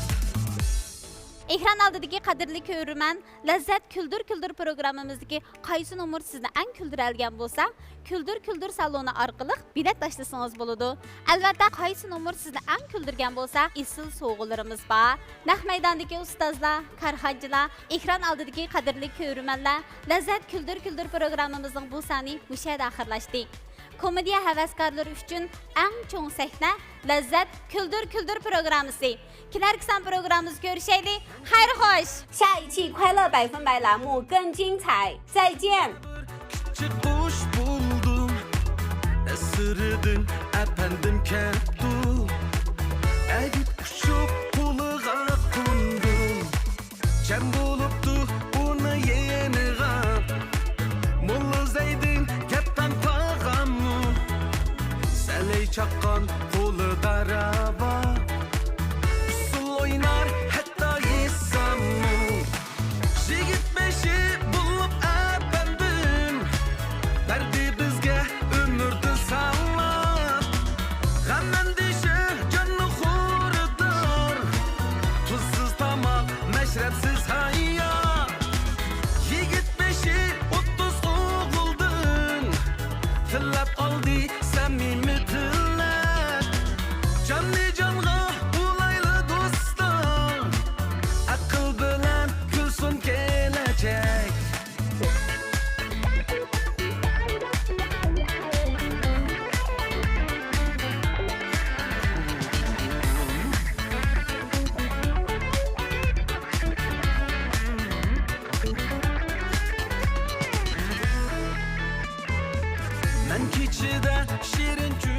ئېكران ئالدىدىكى قەدىرلىك كۆرۈرمەن، لەززەت كۈلدۈر كۈلدۈر پروگراممىمىزدىكى قايسى نومۇر سىزنى ئەڭ كۈلدۈرەلىگەن بولسا، كۈلدۈر كۈلدۈر سالونى ئارقىلىق بېلەت تاشلىسىڭىز بولىدۇ. ئەلۋەتتە، قايسى نومۇر سىزنى ئەڭ كۈلدۈرگەن بولسا، ئېسىل سوۋغىلىرىمىز بار. نەق مەيداندىكى ئۇستازلار، كارخانىچىلار، ئېكران ئالدىدىكى قەدىرلىك كۆرۈرمەنلەر، لەززەت كۈلدۈر كۈلدۈر پروگراممىمىزنىڭ بۇ سانى مۇشۇ يەردە ئاخىرلاشتى. كومېدىيە ھەۋەسكارلىرى ئۈچۈن ئەڭ چوڭ سەھنە، لەززەت كۈلدۈر كۈلدۈر پروگراممىسى. كېلەركى سان پروگراممىمىزدا كۆرۈشەيلى. خەير خوش! 下一期快乐百分百栏目更精彩，再见。 كىچىك قۇش بولدۇم، ئەسىرىدىن ئەپەندىم كەپتۇ. ئەگىپ ئۇچۇپ چاققان قولىدا راۋا، ئۇسسۇل ئوينار ھەتتا يېساممۇ. يىگىت بېشى بولۇپ ئەپەندىم، بەردى بىزگە ئۆمۈردىن ساڭلار. غەم ئەندىشە جاننى خورىتار، تۇزسىز تاماق، مەشرەپسىز ھايات. يىگىت بېشى ئوتتۇز ئوغۇلدىن، تىللاپ ئالدى سەمىمىي تىلەك. جاننى جانغا بۇلايلى دوستلار، ئەقىل بىلەن كۈلسۇن كېلەچەك. مەن كېچىدە شېرىن چۈش